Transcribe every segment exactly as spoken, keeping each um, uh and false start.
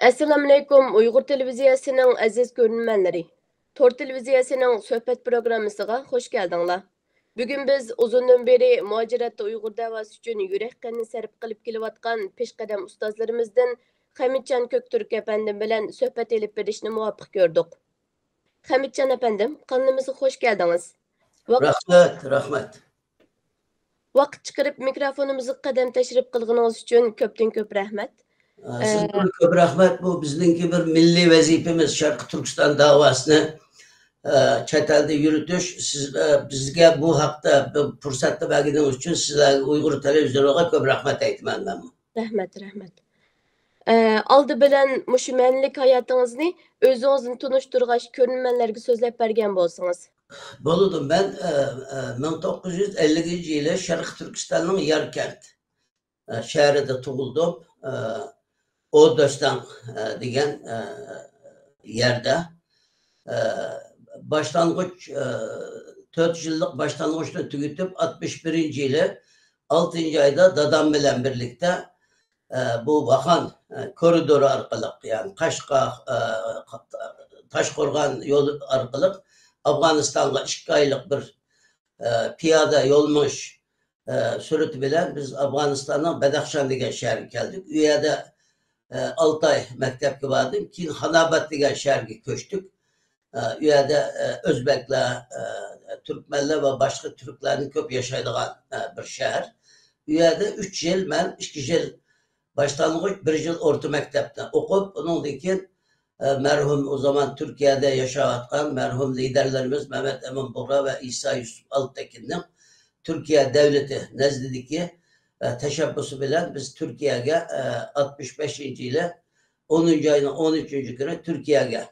ئەسسالامۇئەلەيكۇم، ئۇيغۇر تېلېۋىزىيەسىنىڭ ئەزىز كۆرۈرمەنلىرى. تور تېلېۋىزىيەسىنىڭ سۆھبەت پروگراممىسىغا خۇش كەلدىڭلار. بۈگۈن بىز ئۇزۇندىن بېرى مۇھاجىرەتتە ئۇيغۇر دەۋاسى ئۈچۈن يۈرەك قېنىنى سەرپ قىلىپ كېلىۋاتقان پېشقەدەم ئۇستازلىرىمىزدىن خەمىتجان كۆكتۈرك ئەپەندىم بىلەن سۆھبەت ئېلىپ بېرىشنى مۇۋاپىق كۆردۇق. خەمىتجان ئەپەندىم، قانىلىمىزغا خۇش كەلدىڭىز. ۋاقىت رەھمەت، رەھمەت. ۋاقىت چىقىرىپ مىكروفونىمىزغا قەدەم تەشرىپ قىلغىنىڭىز ئۈچۈن كۆپتىن كۆپ رەھمەت. ئە، ئە، سىزگە كۆپ رەھمەت. بۇ بىزنىڭكى بىر مىللىي ۋەزىپىمىز، شەرقىي تۈركىستان داۋاسىنى، ئە، چەت ئەلدە يۈرۈتۈش. سىز، ئە، بىزگە بۇ ھەقتە بىر پۇرسەتنى بەرگىنىڭىز ئۈچۈن سىزلەرگە، ئۇيغۇر تېلېۋىزىيونىغا كۆپ رەھمەت ئېيتىمەن مەنمۇ. رەھمەت، رەھمەت. ئە، ئالدى بىلەن مۇشۇ مەنىلىك ھاياتىڭىزنى ئۆزىڭىزنى تونۇشتۇرغاچ، كۆرۈرمەنلەرگە سۆزلەپ بەرگەن بولسىڭىز. بولىدۇ. مەن، ئە، ئە، مىڭ توققۇز يۈز ئەللىكىنچى يىلى شەرقىي تۈركىستاننىڭ ياركەنت، ئە، شەھىرىدە تۇغۇلدۇم. ئە، ئودۆستان، ئە، دېگەن، ئە، يەردە، ئە، باشلانغۇچ، ئە، تۆت يىللىق باشلانغۇچنى تۈگىتىپ، ئاتمىش بىرىنچى يىلى ئالتىنچى ئايدا دادام بىلەن بىرلىكتە، ئە، بۇ ۋاخان، ئە، كورىدورى ئارقىلىق، يەنى قاشقا، ئە، تاشقورغان يولى ئارقىلىق ئافغانىستانغا ئىككى ئايلىق بىر، ئە، پىيادە يول مېڭىش، ئە، سۈرئىتى بىلەن بىز ئافغانىستاننىڭ بەدەخشان دېگەن شەھىرىگە كەلدۇق. ئۇ يەردە، ئە، ئالتە ئاي مەكتەپكە باردىم. كېيىن خانابات دېگەن شەھەرگە كۆچتۇق. ئە، ئۇ يەردە، ئە، ئۆزبەكلەر، ئە، تۈركمەنلەر ۋە باشقا تۈركلەرنىڭ كۆپ ياشايدىغان، ئە، بىر شەھەر. ئۇ يەردە ئۈچ يىل، مەن ئىككى يىل باشلانغۇچ، بىر يىل ئورتا مەكتەپتە ئوقۇپ، ئۇنىڭدىن كېيىن، ئە، مەرھۇم، ئۇ زامان تۈركىيەدە ياشاۋاتقان مەرھۇم لىدەرلىرىمىز مەمەت ئەمىن بۇغرا ۋە ئىسا يۈسۈپ ئالتەكىننىڭ تۈركىيە دەۋلىتى نەزدىدىكى، ئە، تەشەببۇسى بىلەن بىز تۈركىيەگە، ئە، ئاتمىش بەشىنچى يىلى ئونىنچى ئاينىڭ ئون ئۈچىنچى كۈنى تۈركىيەگە،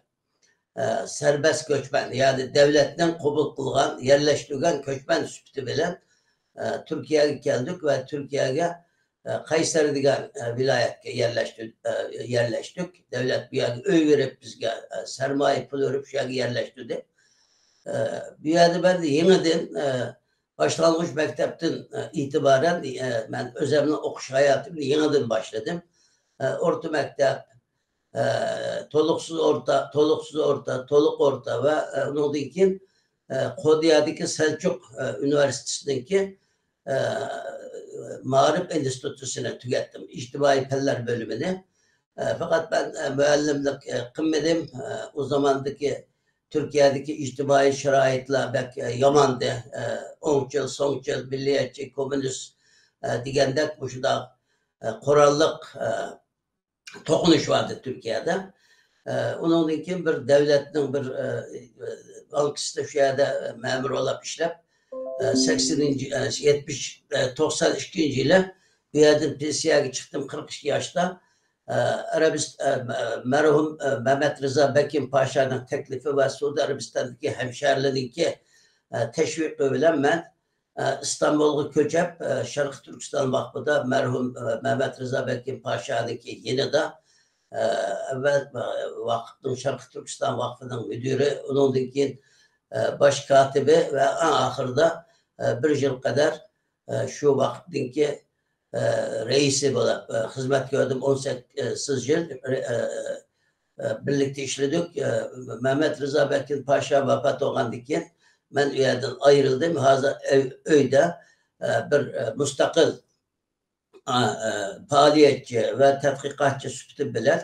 ئە، سەربەست كۆچمەن، يەنى دەۋلەتنىڭ قوبۇل قىلغان، يەرلەشتۈرگەن كۆچمەن سۈپىتى بىلەن، ئە، تۈركىيەگە كەلدۇق ۋە تۈركىيەگە، ئە، قەيسەر دېگەن، ئە، ۋىلايەتكە يەرلەشتى-، ئە، يەرلەشتۇق. دەۋلەت بۇ يەرگە ئۆي بېرىپ، بىزگە، ئە، سەرمايە پۇل بېرىپ، شۇ يەرگە يەرلەشتۈردى. ئە، بۇ يەردە مەن يېڭىدىن، ئە، باشلانغۇچ مەكتەپتىن، ئە، ئېتىبارەن، ئە، مەن ئۆزەمنىڭ ئوقۇش ھاياتىمنى يېڭىدىن باشلىدىم. ئە، ئورتا مەكتەپ، ئە، تولۇقسىز ئورتا، تولۇقسىز ئورتا، تولۇق ئورتا ۋە، ئە، ئۇنىڭدىن كېيىن، ئە، قودىيادىكى سەلچۇق، ئە، ئۇنىۋېرسىتېتىنىڭكى، ئە، مائارىپ ئىنستىتۇتىنى تۈگەتتىم، ئىجتىمائىي پەنلەر بۆلۈمىنى. ئە، پەقەت مەن، ئە، مۇئەللىملىك، ئە، قىلمىدىم. ئە، ئۇ زاماندىكى تۈركىيەدىكى ئىجتىمائىي شارائىتلار بەك، ئە، ياماندى. ئە، ئوڭچىل، سوڭچىل، مىللىيەتچى، كوممۇنىست، ئە، دېگەندەك مۇشۇنداق، ئە، قوراللىق، ئە، توقۇنۇش بار ئىدى تۈركىيەدە. ئە، ئۇنىڭدىن كېيىن بىر دەۋلەتنىڭ بىر، ئە، بانكىسىدا شۇ يەردە مەمۇر بولاپ ئىشلەپ، ئە، سەكسىنىنچى، ئە، يەتمىش، ئە، توقسان ئىككىنچى يىلى بۇ يەردىن پېنسىيەگە چىقتىم، قىرىق ئىككى ياشتا. ئە، ئەرەبىست-، ئە، مەرھۇم، ئە، مەمەت رىزا بەكىم پاشانىڭ تەكلىپى ۋە سەئۇدى ئەرەبىستاندىكى ھەمشەھەرلىرىنىڭكى، ئە، تەشۋىقى بىلەن مەن ئىستانبۇلغا كۆچۈپ، شەرقىي تۈركىستان ۋاقفىدا مەرھۇم مەمەت رىزا بەكىم پاشانىڭكى يېنىدا، ئەۋۋەل ۋاقىپنىڭ، شەرقىي تۈركىستان ۋاقفىنىڭ مۇدىرى، ئۇنىڭدىن كېيىن باش كاتىپى ۋە ئەڭ ئاخىرىدا بىر يىل قەدەر شۇ ۋاقىپنىڭكى رەئىسى بولۇپ خىزمەت كۆردۈم. ئون سەككىز يىل بىرلىكتە ئىشلىدۇق. مەمەت رىزا بەكىم پاشا ۋاپات بولغاندىن كېيىن، مەن ئۇ يەردىن ئايرىلدىم. ھازىر ئۆي-، ئۆيدە بىر مۇستەقىل پائالىيەتچى ۋە تەتقىقاتچى سۈپىتى بىلەن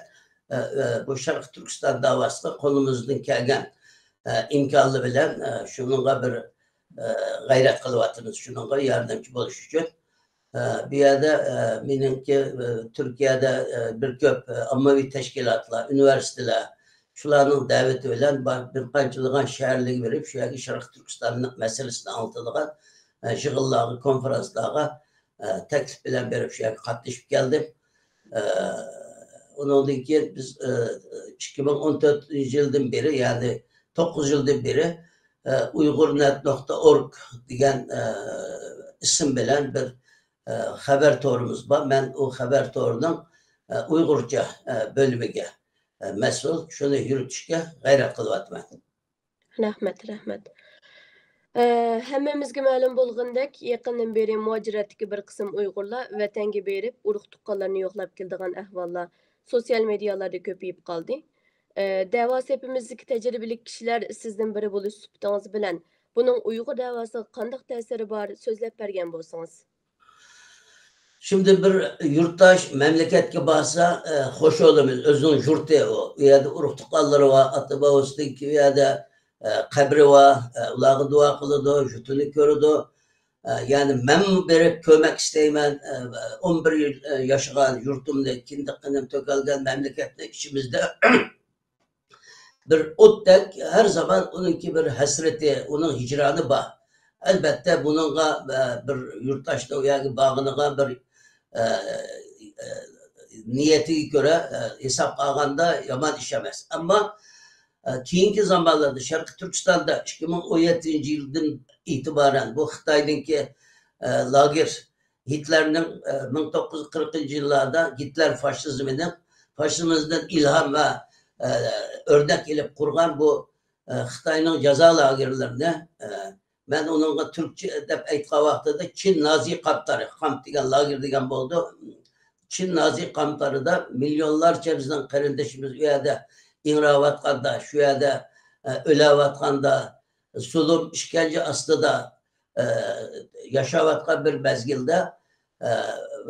بۇ شەرقىي تۈركىستان داۋاسىغا قولىمىزدىن كەلگەن ئىمكانلار بىلەن شۇنىڭغا بىر غەيرەت قىلىۋاتىمىز، شۇنىڭغا ياردەمچى بولۇش ئۈچۈن. ئە، بۇ يەردە، ئە، مېنىڭكى، ئە، تۈركىيەدە، ئە، بىر كۆپ، ئە، ئاممىۋى تەشكىلاتلار، ئۇنىۋېرسىتېتلار، شۇلارنىڭ دەۋىتى بىلەن بار-، بىر قانچىلىغان شەھەرلەرگە بېرىپ، شۇ يەرگە شەرقىي تۈركىستاننىڭ مەسىلىسىنى ئاڭلىتىدىغان، ئە، يىغىنلارغا، كونفېرانسلارغا، ئە، تەكلىپ بىلەن بېرىپ، شۇ يەرگە قاتنىشىپ كەلدىم. ئە، ئۇنىڭدىن كېيىن بىز، ئە، ئىككى مىڭ ئون تۆتىنچى يىلدىن بېرى، يەنى توققۇز يىلدىن بېرى، ئە، ئۇيغۇر نەت نۇقتا ئورگ دېگەن، ئە، ئىسىم بىلەن بىر ئە، خەۋەر تورىمىز بار. مەن ئۇ خەۋەر تورىنىڭ، ئە، ئۇيغۇرچە، ئە، بۆلۈمىگە، ئە، مەسئۇل. شۇنى يۈرۈتۈشكە غەيرەت قىلىۋاتىمەن. رەھمەت، رەھمەت. ئە، ھەممىمىزگە مەلۇم بولغىنىدەك، يېقىندىن بېرى مۇھاجىرەتتىكى بىر قىسىم ئۇيغۇرلار ۋەتەنگە بېرىپ، ئۇرۇق-تۇغقانلىرىنى يوقلاپ كېلىدىغان ئەھۋاللار سوتسىيال مېدىيالاردا كۆپىيىپ قالدى. ئە، دەۋا سېپىمىزدىكى تەجرىبىلىك كىشىلەر سىزدىن بىرى بولۇش سۈپىتىڭىز بىلەن، بۇنىڭ ئۇيغۇر دەۋاسىغا قانداق تەسىرى بار، سۆزلەپ بەرگەن بولسىڭىز. شىمدى بىر يۇرتداش مەملىكەتكە بارسا، ئە، خوش بولىمىز. ئۆزىنىڭ يۇرتى ئۇ. ئۇ يەردە ئۇرۇق تۇغقانلىرى بار، ئاتا بوۋىسىدىكى ئۇ يەردە، ئە، قەبرى بار، ئە، ئۇلارغا دۇئا قىلىدۇ، يۇرتىنى كۆرىدۇ. ئە، يەنى مەنمۇ بېرىپ كۆرمەك ئىستەيمەن، ئە، ئون بىر يىل، ئە، ياشىغان يۇرتۇمنى، كىندىك قېنىم تۆكۈلگەن مەملىكەتنى ئىچىمىزدە بىر ئوتتەك ھەر زامان ئۇنىڭكى بىر ھەسرىتى، ئۇنىڭ ھىجرانى بار. ئەلبەتتە، بۇنىڭغا، ئە، بىر يۇرتداشنىڭ ئۇ يەرگە بارغىنىغا بىر، ئە، ئە، نىيىتىگە كۆرە، ئە، ھېسابقا ئالغاندا يامان ئىش ئەمەس. ئەمما، ئە، كېيىنكى زامانلاردا شەرقىي تۈركىستاندا ئىككى مىڭ ئون يەتتىنچى يىلدىن ئېتىبارەن بۇ خىتاينىڭكى، ئە، لاگېر، گىتلەرنىڭ، ئە، مىڭ توققۇز يۈز قىرىقىنچى يىللاردا گىتلەر فاشىزمىنىڭ، فاشىزمىدىن ئىلھام ۋە، ئە، ئۆرنەك ئېلىپ قۇرغان بۇ، ئە، خىتاينىڭ جازا لاگېرلىرىنى، ئە، مەن ئۇنىڭغا تۈركچە دەپ ئېيتقان ۋاقتىدا چىن نازى قامپلىرى، قامپ دېگەن لاگېر دېگەن بولىدۇ. چىن نازى قامپلىرىدا مىليونلارچە بىزنىڭ قېرىندىشىمىز ئۇ يەردە ئىڭراۋاتقاندا، شۇ يەردە، ئە، ئۆلەۋاتقاندا، زۇلۇم، ئىشكەنجە ئاستىدا، ئە، ياشاۋاتقان بىر مەزگىلدە، ئە،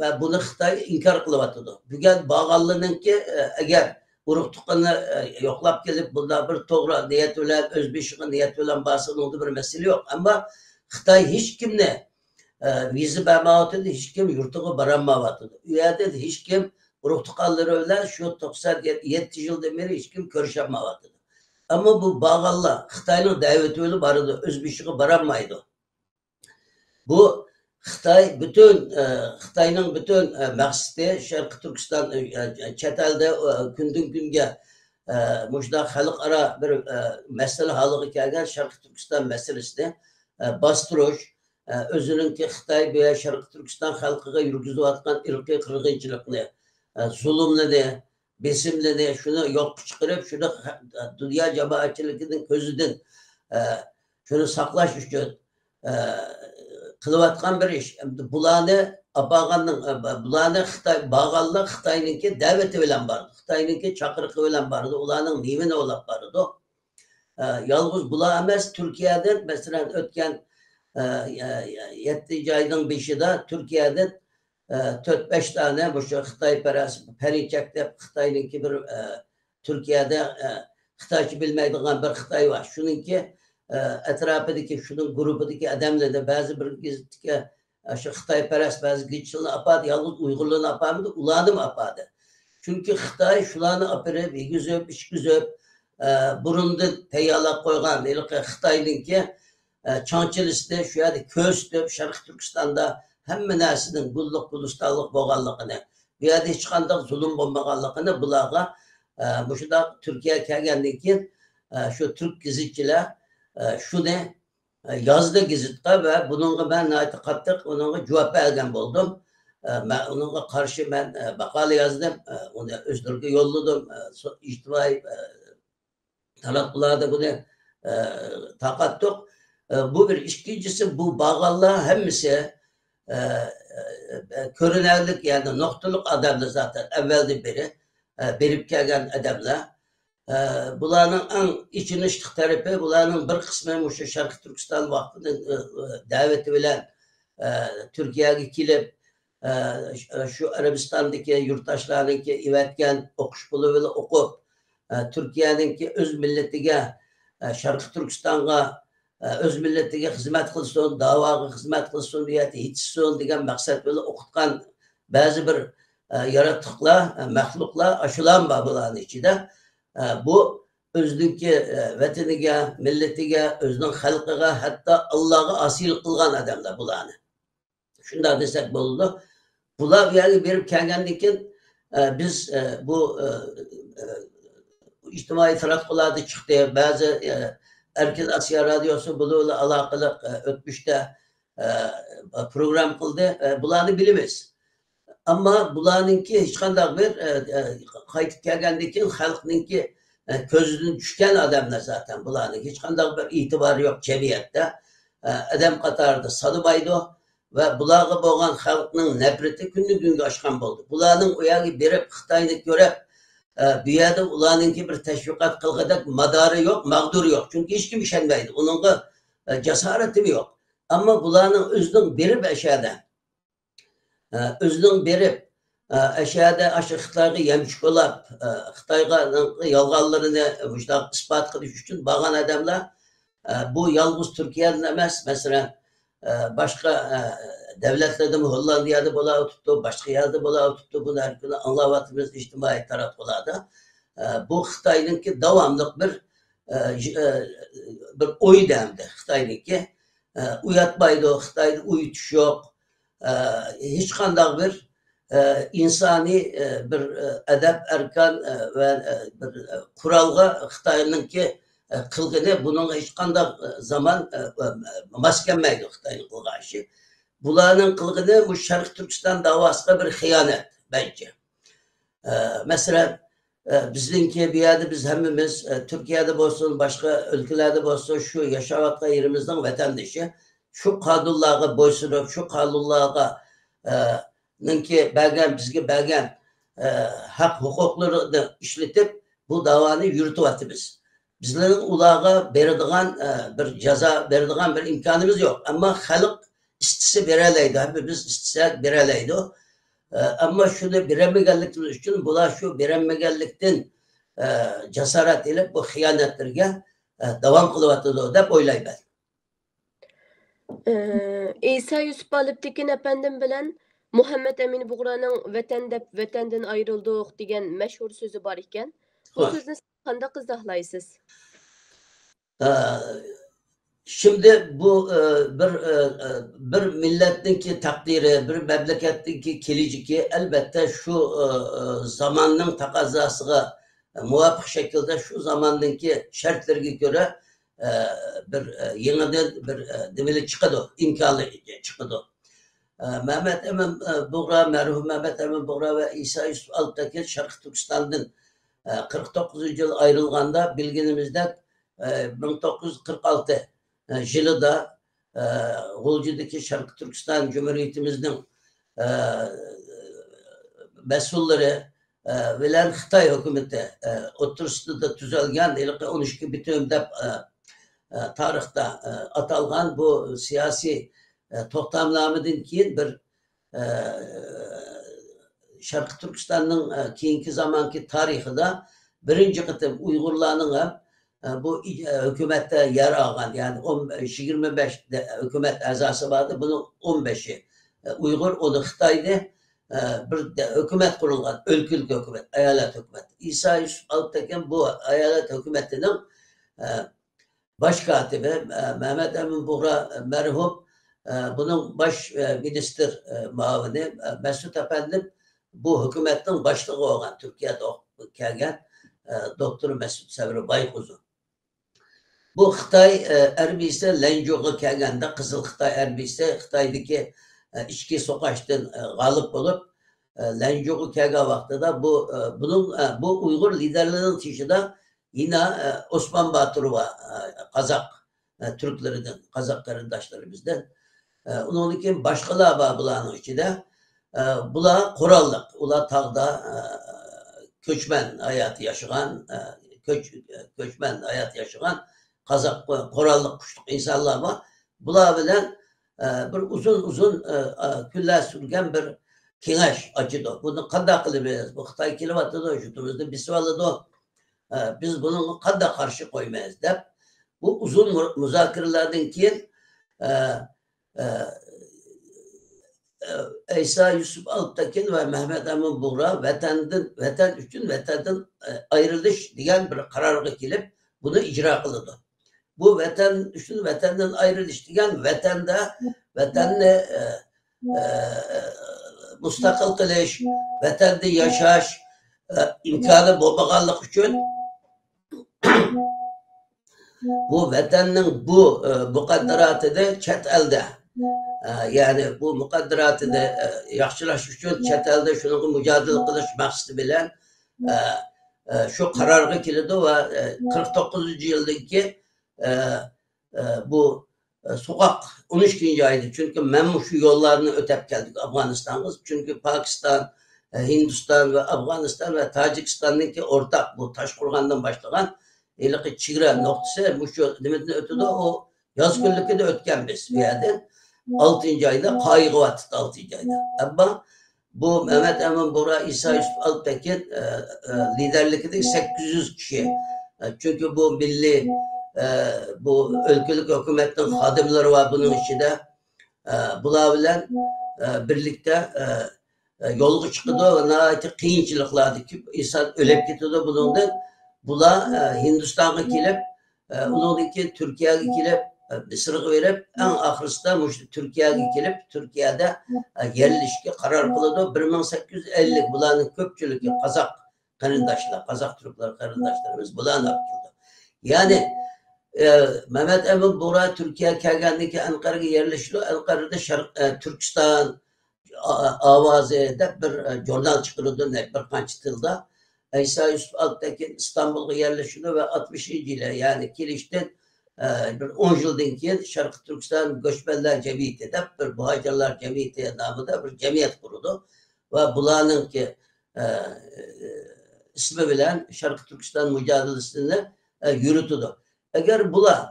ۋە بۇنى خىتاي ئىنكار قىلىۋاتىدۇ. بۈگۈن بارغانلىرىنىڭكى، ئە، ئەگەر ئۇرۇق تۇغقىنى، ئە، يوقلاپ كېلىپ، بۇنداق بىر توغرا نىيەت بىلەن، ئۆز بېشىغا نىيەت بىلەن بارسا، ئۇنىڭدا بىر مەسىلە يوق. ئەمما خىتاي ھېچكىمنى، ئە، ۋىزا بەرمەيۋاتىدۇ، ھېچكىم يۇرتىغا بارالمايۋاتىدۇ. ئۇ يەردە ھېچكىم ئۇرۇق تۇغقانلىرى بىلەن شۇ توقسان يەتتە يىلدىن بېرى ھېچكىم كۆرۈشەلمەيۋاتىدۇ. ئەمما بۇ بارغانلار خىتاينىڭ دەۋىتى بىلەن بارىدۇ، ئۆز بېشىغا بارالمايدۇ. بۇ خىتاي پۈتۈن، ئە، خىتاينىڭ پۈتۈن، ئە، مەقسىتى شەرقىي تۈركىستان، ئە، چەت ئەلدە، ئە، كۈندىن كۈنگە، ئە، مۇشۇنداق خەلقئارا بىر، ئە، مەسىلە ھالىغا كەلگەن شەرقىي تۈركىستان مەسىلىسىنى، ئە، باستۇرۇش، ئە، ئۆزىنىڭكى خىتاي بۇ شەرقىي تۈركىستان خەلقىگە يۈرگۈزۈۋاتقان ئىرقىي قىرغىنچىلىقنى، ئە، زۇلۇملىرىنى، بېسىملىرىنى، شۇنى يوققا چىقىرىپ، شۇنى دۇنيا جامائەتچىلىكىنىڭ كۆزىدىن، ئە، شۇنى ساقلاش ئۈچۈن، ئە، قىلىۋاتقان بىر ئىش. ئەمدى بۇلارنى ئاپارغاننىڭ، ئە، بۇلارنى خىتاي، بارغانلار خىتاينىڭكى دەۋىتى بىلەن بارىدۇ، خىتاينىڭكى چاقىرىقى بىلەن بارىدۇ، ئۇلارنىڭ نېمىنى ئويلاپ بارىدۇ. ئە، يالغۇز بۇلار ئەمەس، تۈركىيەدىن، مەسىلەن، ئۆتكەن، ئە، يەتتىنچى ئاينىڭ بېشىدا تۈركىيەدىن، ئە، تۆت، بەش دانە مۇشۇ خىتايپەرەس، پەرىچەك دەپ خىتاينىڭكى بىر، ئە، تۈركىيەدە، ئە، خىتايچە بىلمەيدىغان بىر خىتاي بار. شۇنىڭكى، ئە، ئەتراپىدىكى، شۇنىڭ گۇرۇپپىدىكى ئادەملەرنى بەزى بىر گېزىتكە، ئە، شۇ خىتايپەرەس بەزى گېزىتچىلەرنى ئاپاردى، يالغۇز ئۇيغۇرلارنى ئاپارمىدى، ئۇلارنىمۇ ئاپاردى. چۈنكى خىتاي شۇلارنى ئاپىرىپ، يېگۈزۈپ، ئىچكۈزۈپ، ئە، بۇرۇندىن تەييارلاپ قويغان ھېلىقى خىتاينىڭكى، ئە، چاڭچىلىسىنى شۇ يەردە كۆرسىتىپ، شەرقىي تۈركىستاندا ھەممە نەرسىنىڭ گۈللۈك گۈلىستانلىق بولغانلىقىنى، بۇ يەردە ھېچقانداق زۇلۇم بولمىغانلىقىنى بۇلارغا، ئە، مۇشۇنداق تۈركىيەگە كەلگەندىن كېيىن، ئە، شۇ تۈرك گېزىتچىلەر، ئە، شۇنى، ئە، يازدى گېزىتقا ۋە بۇنىڭغا مەن ناھايىتى قاتتىق ئۇنىڭغا جاۋاب بەرگەن بولدۇم. ئە، مەن ئۇنىڭغا قارشى مەن، ئە، ماقالە يازدىم، ئە، ئۇنى ئۆزلىرىگە يوللىدىم، ئە، سو-، ئىجتىمائىي، ئە، تاراتقۇلاردا بۇنى، ئە، تارقاتتۇق. ئە، بۇ بىر. ئىككىنچىسى، بۇ بارغانلار ھەممىسى، ئە، ئە، كۆرۈنەرلىك، يەنى نۇقتىلىق ئادەملەر زاتەن ئەۋۋەلدىن بېرى، ئە، بېرىپ كەلگەن ئادەملەر. ئە، بۇلارنىڭ ئەڭ ئېچىنىشلىق تەرىپى، بۇلارنىڭ بىر قىسمى مۇشۇ شەرقىي تۈركىستان ۋاقتىنىڭ، ئە، ئە، دەۋىتى بىلەن، ئە، تۈركىيەگە كېلىپ، ئە، ش-، شۇ ئەرەبىستاندىكى يۇرتداشلارنىڭكى ئېۋەتكەن ئوقۇش پۇلى بىلەن ئوقۇپ، ئە، تۈركىيەنىڭكى ئۆز مىللىتىگە، ئە، شەرقىي تۈركىستانغا، ئە، ئۆز مىللىتىگە خىزمەت قىلسۇن، داۋاغا خىزمەت قىلسۇن، بۇ يەردە يېتىشسۇن دېگەن مەقسەت بىلەن ئوقۇتقان بەزى بىر، ئە، ياراتقۇلار، ئە، مەخلۇقلار، ئاشۇلارمۇ بار بۇلارنىڭ ئىچىدە. ئە، بۇ ئۆزىنىڭكى، ئە، ۋەتىنىگە، مىللىتىگە، ئۆزىنىڭ خەلقىگە، ھەتتا ئاللاغا ئاسىيلىق قىلغان ئادەملەر بۇلارنى. شۇنداق دېسەك بولىدۇ. بۇلار بۇ يەرگە بېرىپ كەلگەندىن كېيىن، ئە، بىز، ئە، بۇ، ئە، ئە، ئىجتىمائىي تاراتقۇلاردا چىقتى. بەزى، ئە، ئەركىن ئاسىيا رادىيوسى بۇلار بىلەن ئالاقىلىق، ئە، ئۆتمۈشتە، ئە، پروگرامما قىلدى. ئە، بۇلارنى بىلىمىز. ئەمما بۇلارنىڭكى ھېچقانداق بىر، ئە، ئە، قايتىپ كەلگەندىن كېيىن خەلقنىڭكى، ئە، كۆزىدىن چۈشكەن ئادەملەر زاتەن بۇلارنىڭ. ھېچقانداق بىر ئېتىبارى يوق جەمئىيەتتە. ئە، ئادەم قاتارىدا سانىمايدۇ. ۋە بۇلارغا بولغان خەلقنىڭ نەپرىتى كۈندىن كۈنگە ئاشقان بولدى. بۇلارنىڭ ئۇ يەرگە بېرىپ، خىتاينى كۆرۈپ، ئە، بۇ يەردە ئۇلارنىڭكى بىر تەشۋىقات قىلغۇدەك مادارى يوق، ماغدۇرى يوق. چۈنكى ھېچكىم ئىشەنمەيدۇ. ئۇنىڭغا، ئە، جاسارىتىمۇ يوق. ئەمما بۇلارنىڭ ئۆزىنىڭ بېرىپ ئەشەدە، ئە، ئۆزىنىڭ بېرىپ، ئە، ئەشەدە ئاشۇ خىتايغا يەمچۈك بولاپ، ئە، خىتايغا يالغانلىرىنى مۇشۇنداق ئىسپات قىلىش ئۈچۈن بارغان ئادەملەر، ئە، بۇ يالغۇز تۈركىيەدىن ئەمەس، مەسىلەن، ئە، باشقا، ئە، دۆلەتلەردىمۇ، ھوللاندىيەدە بولاۋېتىپتۇ، باشقا يەردە بولاۋېتىپتۇ، بۇنى ھەر كۈنى ئاڭلاۋاتىمىز ئىجتىمائىي تاراتقۇلاردا. ئە، بۇ خىتاينىڭكى داۋاملىق بىر، ئە، ژ-، ئە، بىر ئويىدى ئەمدى خىتاينىڭكى. ئە، ئۇياتمايدۇ، خىتايدا ئۇيىتىش يوق. ئە، ھېچقانداق بىر، ئە، ئىنسانىي، ئە، بىر، ئە، ئەدەپ، ئەركان، ئە، ۋە، ئە، بىر، ئە، قورالغا خىتاينىڭكى، ئە، قىلغىنى بۇنىڭغا ھېچقانداق، ئە، زامان، ئە، ئە، ماس كەلمەيدۇ خىتاينىڭ قىلغان ئىشى. بۇلارنىڭ قىلغىنى بۇ شەرقىي تۈركىستان داۋاسىغا بىر خىيانەت، مەنچە. ئە، مەسىلەن، ئە، بىزنىڭكى بۇ يەردە بىز ھەممىمىز، ئە، تۈركىيەدە بولسۇن، باشقا ئۆلكىلەردە بولسۇن، شۇ ياشاۋاتقان يېرىمىزنىڭ ۋەتەندىشى. شۇ قانۇنلارغا بويسۇنۇپ، شۇ قانۇنلارغا، ئە، نىڭكى بەرگەن، بىزگە بەرگەن، ئە، ھەق ھوقۇقلىرىنى ئىشلىتىپ، بۇ داۋانى يۈرۈتۈۋاتىمىز. بىزلەرنىڭ ئۇلارغا بېرىدىغان، ئە، بىر جازا بېرىدىغان بىر ئىمكانىمىز يوق. ئەمما خەلق ئىستىسە بېرەلەيدۇ، ھەممىمىز ئىستىسەك بېرەلەيدۇ. ئە، ئەمما شۇنى بېرەلمىگەنلىكىمىز ئۈچۈن بۇلار شۇ بېرەلمىگەنلىكتىن، ئە، جاسارەت ئېلىپ بۇ خىيانەتلىرىگە، ئە، داۋام قىلىۋاتىدۇ دەپ ئويلايمەن. ئە، ئىسا يۈسۈپ ئالپتېكىن ئەپەندىم بىلەن مۇھەممەد ئەمىن بۇغرانىڭ «ۋەتەن دەپ ۋەتەندىن ئايرىلدۇق» دېگەن مەشھۇر سۆزى بار ئىكەن. بۇ ھوي. سۆزنى سىز قانداق ئىزاھلايسىز؟ ئە، شىمدى بۇ، ئە، بىر، ئە، ئە، بىر مىللەتنىڭكى تەقدىرى، بىر مەملىكەتنىڭكى كېلىچىكى، ئەلبەتتە، شۇ، ئە، ئە، زاماننىڭ تەقەززاسىغا مۇۋاپىق شەكىلدە، شۇ زاماننىڭكى شەرتلىرىگە كۆرە، ئە، بىر، ئە، يېڭىدىن بىر، ئە، نېمىلەر چىقىدۇ، ئىمكانلار چىقىدۇ. ئە، مەمەت ئەمىن، ئە، بۇغرا، مەرھۇم مەمەت ئەمىن بۇغرا ۋە ئىسا يۈسۈپ ئالپتېكىن شەرقىي تۈركىستاندىن، ئە، قىرىق توققۇزىنچى يىل ئايرىلغاندا، بىلگىنىمىزدەك، ئە، مىڭ توققۇز يۈز قىرىق ئالتە، ئە، يىلىدا، ئە، غۇلجىدىكى شەرقىي تۈركىستان جۇمھۇرىيىتىمىزنىڭ، ئە، مەسئۇللىرى، ئە، بىلەن خىتاي ھۆكۈمىتى، ئە، ئوتتۇرىسىدا تۈزۈلگەن ھېلىقى ئون ئىككى بىتىم دەپ، ئە، ئە، تارىختا، ئە، ئاتالغان بۇ سىياسىي، ئە، توختامنامىدىن كېيىن بىر، ئە، شەرقىي تۈركىستاننىڭ، ئە، كېيىنكى زامانكى تارىخىدا بىرىنچى قېتىم ئۇيغۇرلارنىڭ ھەم، ئە، بۇ ئى-، ئە، ھۆكۈمەتتە يەر ئالغان، يەنى ئون، يىگىرمە بەش دە-، ھۆكۈمەت ئەزاسى بار ئىدى، بۇنىڭ ئون بەشى، ئە، ئۇيغۇر، ئون ئىككى خىتاي ئىدى. ئە، بىر دە-، ھۆكۈمەت قۇرۇلغان، ئۆلكىلىك ھۆكۈمەت، ئايالەت ھۆكۈمەت. ئىسا يۈسۈپ ئالپتېكىن بۇ ئايالەت ھۆكۈمىتىنىڭ، ئە، باش كاتىپى، ئە، مەمەت ئەمىن بۇغرا مەرھۇم، ئە، بۇنىڭ باش، ئە، مىنىستىر، ئە، مۇئاۋىنى، ئە، مەسئۇت ئەپەندىم بۇ ھۆكۈمەتنىڭ باشلىقى بولغان، تۈركىيەدە ئوقۇپ كەلگەن، ئە، دوكتور مەسئۇت سەۋرى بايقۇزۇن. بۇ خىتاي، ئە، ئەرمىيىسى لەنجۇغا كەلگەندە، قىزىل خىتاي ئەرمىيىسى خىتايدىكى، ئە، ئىچكى سوقاشتىن، ئە، غالىب بولۇپ، ئە، لەنجۇغا كەلگەن ۋاقتىدا بۇ، ئە، بۇنىڭ، ئە، بۇ ئۇيغۇر لىدېرلىرىنىڭ تېشىدا يەنە، ئە، ئوسمان باتۇر بار، ئە، قازاق، ئە، تۈركلىرىدىن، قازاق قېرىنداشلىرىمىزدىن. ئە، ئۇنىڭدىن كېيىن باشقىلار بار بۇلارنىڭ ئىچىدە. ئە، بۇلار قوراللىق، ئۇلار تاغدا، ئە، كۆچمەن ھاياتى ياشىغان، ئە، كۆچ-، كۆچمەن ھايات ياشىغان قازاق قوراللىق كۈچلۈك ئىنسانلار بار. بۇلار بىلەن، ئە، بىر ئۇزۇن، ئۇزۇن، ئە، ئە، كۈنلەر سۈرگەن بىر كېڭەش ئاچىدۇ. بۇنى قانداق قىلىمىز؟ بۇ خىتاي كېلىۋاتىدۇ، يۇرتىمىزنى بېسىۋالىدۇ. ئە، بىز بۇنىڭغا قانداق قارشى قويىمىز دەپ، بۇ ئۇزۇن مۇ-، مۇزاكىرىلەردىن كېيىن، ئە، ئە، ئە، ئەيسا يۈسۈپ ئالپتېكىن ۋە مەمەت ئەمىن بۇغرا ۋەتەندىن، ۋەتەن ئۈچۈن ۋەتەندىن، ئە، ئايرىلىش دېگەن بىر قارارغا كېلىپ، بۇنى ئىجرا قىلىدۇ. بۇ ۋەتەن ئۈچۈن ۋەتەندىن ئايرىلىش دېگەن ۋەتەندە، ۋەتەننى، ئە، ئە، مۇستەقىل قىلىش، ۋەتەندە ياشاش، ئە، ئىمكانى بولمىغانلىقى ئۈچۈن بۇ ۋەتەننىڭ بۇ، ئە، مۇقەددىراتىنى چەت ئەلدە، ئە، يەنى بۇ مۇقەددىراتىنى، ئە، ياخشىلاش ئۈچۈن چەت ئەلدە شۇنىڭغا مۇجادىلە قىلىش مەقسىتى بىلەن، ئە، ئە، شۇ قارارغا كېلىدۇ ۋە، ئە، قىرىق توققۇزىنچى يىلدىكى، ئە، ئە، بۇ، ئە، سوغۇق ئون ئىككىنچى ئايدا، چۈنكى مەنمۇ شۇ يوللارنى ئۆتەپ كەلدىم ئافغانىستانغا، چۈنكى پاكىستان، ئە، ھىندىستان ۋە ئافغانىستان ۋە تاجىكىستاننىڭكى ئورتاق بۇ تاشقورغاندىن باشلىغان ھېلىقى چېگرا نۇقتىسى مۇشۇ نېمىدىن ئۆتىدۇ، ئۇ ياز كۈنلۈكىدە ئۆتكەن بىز بۇ يەردىن. ئالتىنچى ئايدا قايىغىۋاتىدۇ، ئالتىنچى ئايدا. ئەمما بۇ مەمەت ئەمىن بۇغرا، ئىسا يۈسۈپ ئالپتەكىن، ئە، ئە، لىدەرلىكىدىكى سەككىز يۈز كىشى. ئە، چۈنكى بۇ مىللىي، ئە، بۇ ئۆلكىلىك ھۆكۈمەتنىڭ خادىملىرى بار بۇنىڭ ئىچىدە. ئە، بۇلار بىلەن، ئە، بىرلىكتە، ئە، ئە، يولغا چىقىدۇ، ناھايىتى قىيىنچىلىقلاردا كۆپ ئىنسان ئۆلۈپ كېتىدۇ بۇنىڭدىن. بۇلار، ئە، ھىندىستانغا كېلىپ، ئە، ئۇنىڭدىن كېيىن تۈركىيەگە كېلىپ، ئە، مىسىرغا بېرىپ، ئەڭ ئاخىرسىدا مۇشۇ تۈركىيەگە كېلىپ، تۈركىيەدە، ئە، يەرلىشىشكە قارار قىلىدۇ. بىر مىڭ سەككىز يۈز ئەللىك، بۇلارنىڭ كۆپچىلىكى قازاق قېرىنداشلار، قازاق تۈركلەر قېرىنداشلىرىمىز، بۇلارنى ئاپكېلىدۇ. يەنى، ئە، مەمەت ئەمىن بۇغرا تۈركىيەگە كەلگەندىن كېيىن ئەنقەرىگە يەرلىشىدۇ. ئەنقەرىدە شەرق، ئە، تۈركىستان، ئا-، ئاۋازى دەپ بىر، ئە، ژۇرنال چىقىرىدۇ، نە-، بىر قانچە تىلدا. ئىسا يۈسۈپ ئالپتەكىن ئىستانبۇلغا يەرلىشىدۇ ۋە ئاتمىشىنچى يىلى، يەنى كېلىشتىن، ئە، بىر ئون يىلدىن كېيىن شەرقىي تۈركىستان گۆچمەنلەر جەمئىيىتى دەپ بىر مۇھاجىرلار جەمئىيىتى نامىدا بىر جەمئىيەت قۇرىدۇ ۋە بۇلارنىڭكى، ئە، ئىسمى بىلەن شەرقىي تۈركىستان مۇجادىلىسىنى، ئە، يۈرۈتىدۇ. ئەگەر بۇلار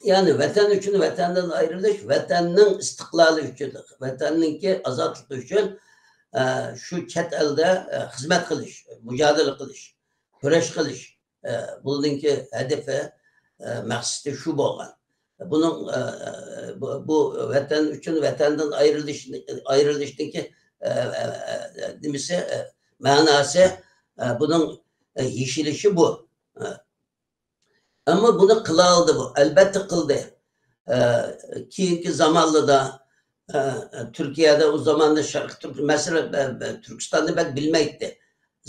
يەنى ۋەتەن ئۈچۈن ۋەتەندىن ئايرىلىش، ۋەتەننىڭ ئىستىقلالى ئۈچۈن، ۋەتەننىڭكى ئازادلىقى ئۈچۈن، ئە، شۇ چەت ئەلدە، ئە، خىزمەت قىلىش، مۇجادىلە قىلىش، كۈرەش قىلىش، ئە، بۇنىڭكى ھەدىپى، ئە، مەقسىتى شۇ بولغان. بۇنىڭ، ئە، بۇ، بۇ ۋەتەن ئۈچۈن ۋەتەندىن ئايرىلىش، ئايرىلىشتىكى، ئە، ئە، ئە، نېمىسى، ئە، مەناسى، ئە، بۇنىڭ، ئە، يېشىلىشى بۇ. ئە. ئەمما بۇنى قىلالىدىمۇ؟ ئەلبەتتە قىلدى. ئە، كېيىنكى زامانلىدا، ئە، تۈركىيەدە ئۇ زاماندا شەرقىي تۈرك-، مەسىلەن، ئە، ئە، تۈركىستاننى بەك بىلمەيتتى.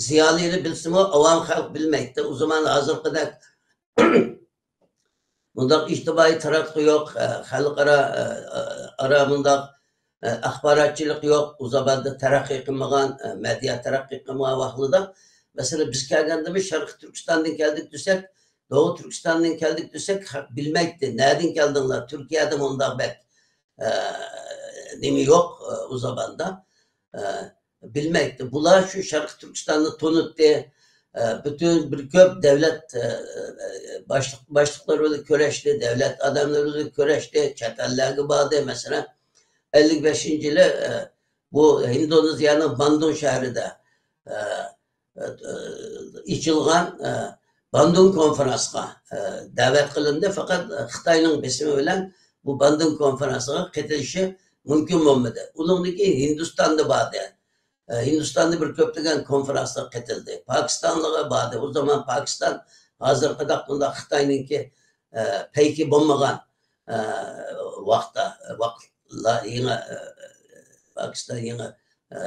زىيالىيلار بىلسىمۇ، ئاۋام خەلق بىلمەيتتى. ئۇ زامان ھازىرقىدەك مۇنداق ئىجتىمائىي تاراتقۇ يوق، ئە، خەلقئارا، ئە، ئە، ئارا مۇنداق، ئە، ئاخباراتچىلىق يوق. ئۇ زاماندا تەرەققىي قىلمىغان، ئە، مېدىيا تەرەققىي قىلمىغان ۋاقتىدا، مەسىلەن، بىز كەلگەندىمۇ شەرقىي تۈركىستاندىن كەلدۇق دېسەك، دوغۇ تۈركىستاندىن كەلدۇق دېسەك، خەق بىلمەيتتى. نەدىن كەلدىڭلار؟ تۈركىيەدە مۇنداق بەك، ئە، نېمە يوق، ئە، ئۇ زاماندا. ئە، بىلمەيتتى. بۇلار شۇ شەرقىي تۈركىستاننى تونۇتتى. ئە، پۈتۈن بىر كۆپ دۆلەت، ئە، باشلىق، باشلىقلىرى بىلەن كۆرۈشتى، دۆلەت ئادەملىرى بىلەن كۆرۈشتى، چەت ئەللەرگە باردى. مەسىلەن، ئەللىك بەشىنچى يىلى، ئە، بۇ ھىندونېزىيەنىڭ باندۇڭ شەھىرىدە، ئە، ئە، ئېچىلغان، ئە، باندۇڭ كونفېرانسىغا، ئە، دەۋەت قىلىندى. پەقەت، ئە، خىتاينىڭ بېسىمى بىلەن بۇ باندۇڭ كونفېرانسىغا قېتىلىشى مۇمكىن بولمىدى. ئۇنىڭدىن كېيىن ھىندىستاندا باردى. ئە، ھىندىستاندا بىر كۆپلىگەن كونفېرانسلارغا قېتىلدى. پاكىستانغا باردى. ئۇ زامان پاكىستان ھازىرقىدەك بۇنداق خىتاينىڭكى، ئە، پەيكى بولمىغان، ئە، ۋاقىتتا، ۋاقىتلار يېڭى، ئە، پاكىستان يېڭى، ئە،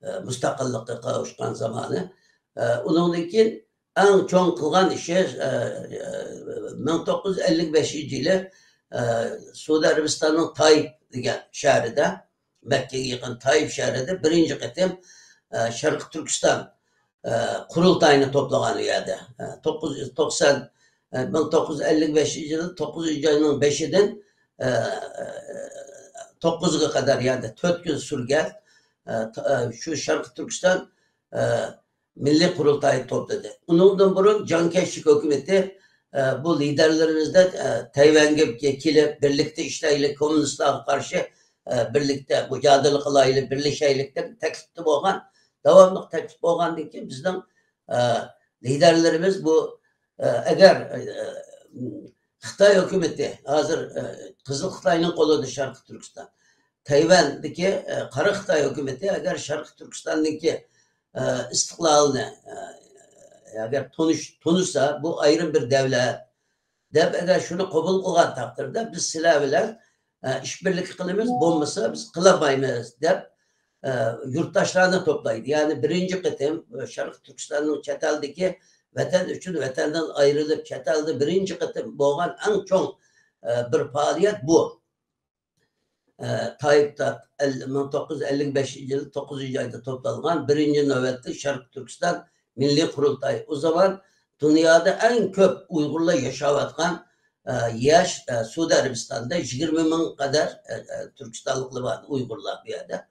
ئە، مۇستەقىللىققا قاۋۇشقان زامانى. ئە، ئۇنىڭدىن كېيىن ئەڭ چوڭ قىلغان ئىشى، ئە، ئە، مىڭ توققۇز يۈز ئەللىك بەشىنچى يىلى، ئە، سەئۇدى ئەرەبىستاننىڭ تايىپ دېگەن شەھىرىدە، مەككىگە يېقىن تايىپ شەھىرىدە بىرىنچى قېتىم، ئە، شەرقىي تۈركىستان، ئە، قۇرۇلتايىنى توپلىغان ئۇ يەردە. ئە، توققۇز يۈز توقسان، ئە، مىڭ توققۇز يۈز ئەللىك بەشىنچى يىلى توققۇزىنچى ئاينىڭ بەشىدىن، ئە، توققۇزىغا قەدەر، يەنى تۆت كۈن سۈرگەن، ئە، تا-، ئە، شۇ شەرقىي تۈركىستان، ئە، مىللىي قۇرۇلتايى توپلىدى. ئۇنىڭدىن بۇرۇن جاڭكەشچىلىك ھۆكۈمىتى، ئە، بۇ لىدەرلىرىمىزدە، ئە، تەيۋەنگە كېلىپ، بىرلىكتە ئىشلەيلى، كوممۇنىستلارغا قارشى، ئە، بىرلىكتە مۇجادىلە قىلايلى، بىرلىشەيلىك دەپ تەكلىپتە بولغان، داۋاملىق تەكلىپ بولغاندىن كېيىن بىزنىڭ، ئە، لىدەرلىرىمىز بۇ، ئە، ئەگەر، ئە، خىتاي ھۆكۈمىتى ھازىر، ئە، قىزىل خىتاينىڭ قولىدا شەرقىي تۈركىستان. تەيۋەندىكى، ئە، قارا خىتاي ھۆكۈمىتى ئەگەر شەرقىي تۈركىستاندىكى، ئە، ئىستىقلالنى، ئە، ئەگەر تونۇش-، تونۇسا، بۇ ئايرىم بىر دۆلەت دەپ، ئەگەر شۇنى قوبۇل قىلغان تەقدىردە، بىز سىلەر بىلەن، ئە، ئىشبىرلىكى قىلىمىز، بولمىسا بىز قىلالمايمىز دەپ، ئە، يۇرتداشلارنى توپلايدۇ. يەنى بىرىنچى قېتىم، ئە، شەرقىي تۈركىستاننىڭ چەت ئەلدىكى ۋەتەن ئۈچۈن ۋەتەندىن ئايرىلىپ، چەت ئەلدە بىرىنچى قېتىم بولغان ئەڭ چوڭ، ئە، بىر پائالىيەت بۇ. ئە، تايىپتا ئەل-، مىڭ توققۇز يۈز ئەللىك بەشىنچى يىل توققۇزىنچى ئايدا توپلانغان بىرىنچى نۆۋەتلىك شەرقىي تۈركىستان مىللىي قۇرۇلتايى. ئۇ زامان دۇنيادا ئەڭ كۆپ ئۇيغۇرلار ياشاۋاتقان، ئە، يەر، ئە، سەئۇدى ئەرەبىستاندا يىگىرمە مىڭ قەدەر، ئە، ئە، تۈركىستانلىقلار بار، ئۇيغۇرلار بۇ يەردە.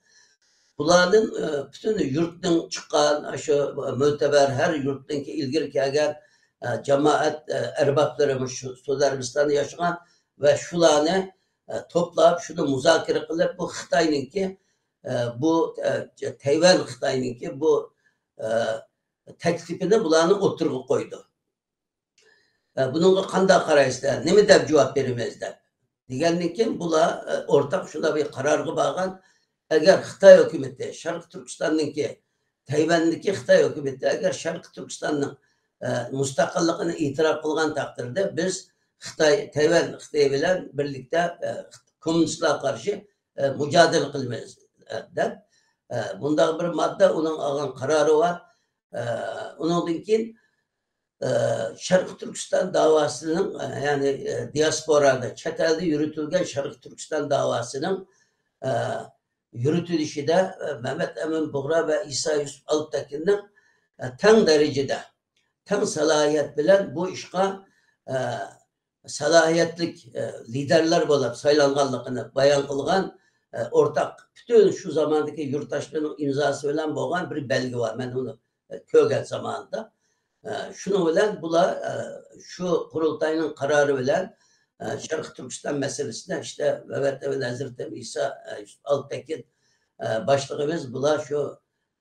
بۇلاردىن، ئە، پۈتۈن يۇرتنىڭ چىققان، شۇ مۆتىبەر ھەر يۇرتنىڭكى ئىلگىرى كەلگەن، ئە، جامائەت، ئە، ئەربابلىرى مۇشۇ سودا ئەرەبىستاندا ياشىغان ۋە شۇلارنى، ئە، توپلاپ، شۇنى مۇزاكىرە قىلىپ، بۇ خىتاينىڭكى، ئە، بۇ، ئە، تەيۋەن خىتاينىڭكى بۇ، ئە، تەكلىپىنى بۇلارنى ئوتتۇرىغا قويدى. ئە، بۇنىڭغا قانداق قارايسىلەر؟ نېمە دەپ جاۋاب بېرىمىز دەپ. دېگەندىن كېيىن بۇلار، ئە، ئورتاق شۇنداق بىر قارارغا بارغان، ئەگەر خىتاي ھۆكۈمىتى، شەرقىي تۈركىستاننىڭكى، تەيۋەندىكى خىتاي ھۆكۈمىتى، ئەگەر شەرقىي تۈركىستاننىڭ، ئە، مۇستەقىللىقىنى ئېتىراپ قىلغان تەقدىردە، بىز خىتاي، تەيۋەن خىتايى بىلەن بىرلىكتە، ئە، كوممۇنىستلارغا قارشى، ئە، مۇجادىلە قىلىمىز، ئە، دەپ، ئە، بۇنداق بىر ماددا ئۇنىڭ ئالغان قارارى بار. ئە، ئۇنىڭدىن كېيىن، ئە، شەرقىي تۈركىستان داۋاسىنىڭ، ئە، يەنى، ئە، دىياسپورادا، چەت ئەلدە يۈرۈتۈلگەن شەرقىي تۈركىستان داۋاسىنىڭ، ئە، يۈرۈتۈلۈشىدە، ئە، مەمەت ئەمىن بۇغرا ۋە ئىسا يۈسۈپ ئالپتەكىننىڭ، ئە، تەڭ دەرىجىدە، تەڭ سالاھىيەت بىلەن بۇ ئىشقا، ئە، سالاھىيەتلىك، ئە، لىدەرلەر بولۇپ سايلانغانلىقىنى بايان قىلغان، ئە، ئورتاق پۈتۈن شۇ زاماندىكى يۇرتداشلىرىنىڭ ئىمزاسى بىلەن بولغان بىر بەلگە بار. مەن ئۇنى، ئە، كۆرگەن زامانىدا. ئە، شۇنىڭ بىلەن بۇلار، ئە، شۇ قۇرۇلتاينىڭ قارارى بىلەن، ئە، شەرقىي تۈركىستان مەسىلىسىنى ئىشتە مەمەت ئەمىن ھەزرىتىم، ئىسا، ئە، يۈسۈپ ئالپتەكىن، ئە، باشلىقىمىز بۇلار شۇ،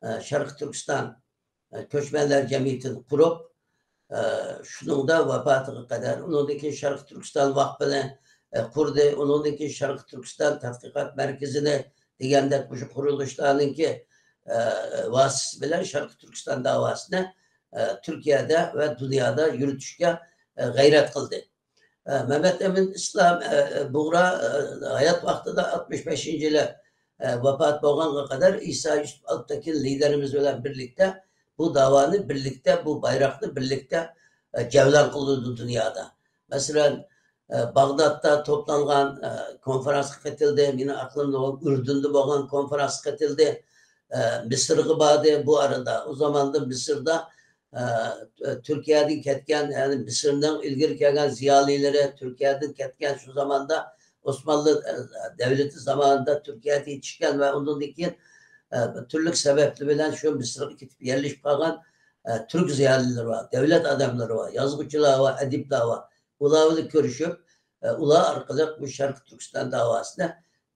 ئە، شەرقىي تۈركىستان ئە، كۆچمەنلەر جەمئىيىتىنى قۇرۇپ، ئە، شۇنىڭدا ۋاپاتىغا قەدەر، ئۇنىڭدىن كېيىن شەرقىي تۈركىستان ۋاقپىنى، ئە، قۇردى، ئۇنىڭدىن كېيىن شەرقىي تۈركىستان تەتقىقات مەركىزىنى دېگەندەك مۇشۇ قۇرۇلۇشلارنىڭكى، ئە، ۋاسىتىسى بىلەن شەرقىي تۈركىستان داۋاسىنى، ئە، تۈركىيەدە ۋە دۇنيادا يۈرۈتۈشكە، ئە، غەيرەت قىلدى. ئە، مەمەت ئەمىن ئىسلام، ئە، ئە، بۇغرا، ئە، ھايات ۋاقتىدا ئاتمىش بەشىنچى يىلى، ئە، ۋاپات بولغانغا قەدەر ئىسا يۈسۈپ ئالپتەكىن لىدېرىمىز بىلەن بىرلىكتە بۇ داۋانى بىرلىكتە، بۇ بايراقنى بىرلىكتە، ئە، جەۋلان قىلدۇردى دۇنيادا. مەسىلەن، ئە، باغدادتا توپلانغان، ئە، كونفرانسقا قېتىلدى. مېنىڭ ئەقلىمدە بولغان ئۈردۈندە بولغان كونفرانسقا قېتىلدى. ئە، مىسىرغا باردى. بۇ ئارىدا، ئۇ زاماندا مىسىردا، ئە، تۈركىيەدىن كەتكەن، يەنى مىسىرنىڭ ئىلگىرى كەلگەن زىيالىيلىرى، تۈركىيەدىن كەتكەن شۇ زاماندا ئوسمانلى، ئە، دەۋلىتى زامانىدا تۈركىيەدە يېتىشكەن ۋە ئۇنىڭدىن كېيىن، ئە، تۈرلۈك سەۋەبلەر بىلەن شۇ مىسىرغا كېتىپ يەرلىشىپ قالغان، ئە، تۈرك زىيالىيلىرى بار، دەۋلەت ئادەملىرى بار، يازغۇچىلار بار، ئەدىبلەر بار. ئۇلار بىلەن كۆرۈشۈپ، ئە، ئۇلار ئارقىلىق بۇ شەرقىي تۈركىستان داۋاسىنى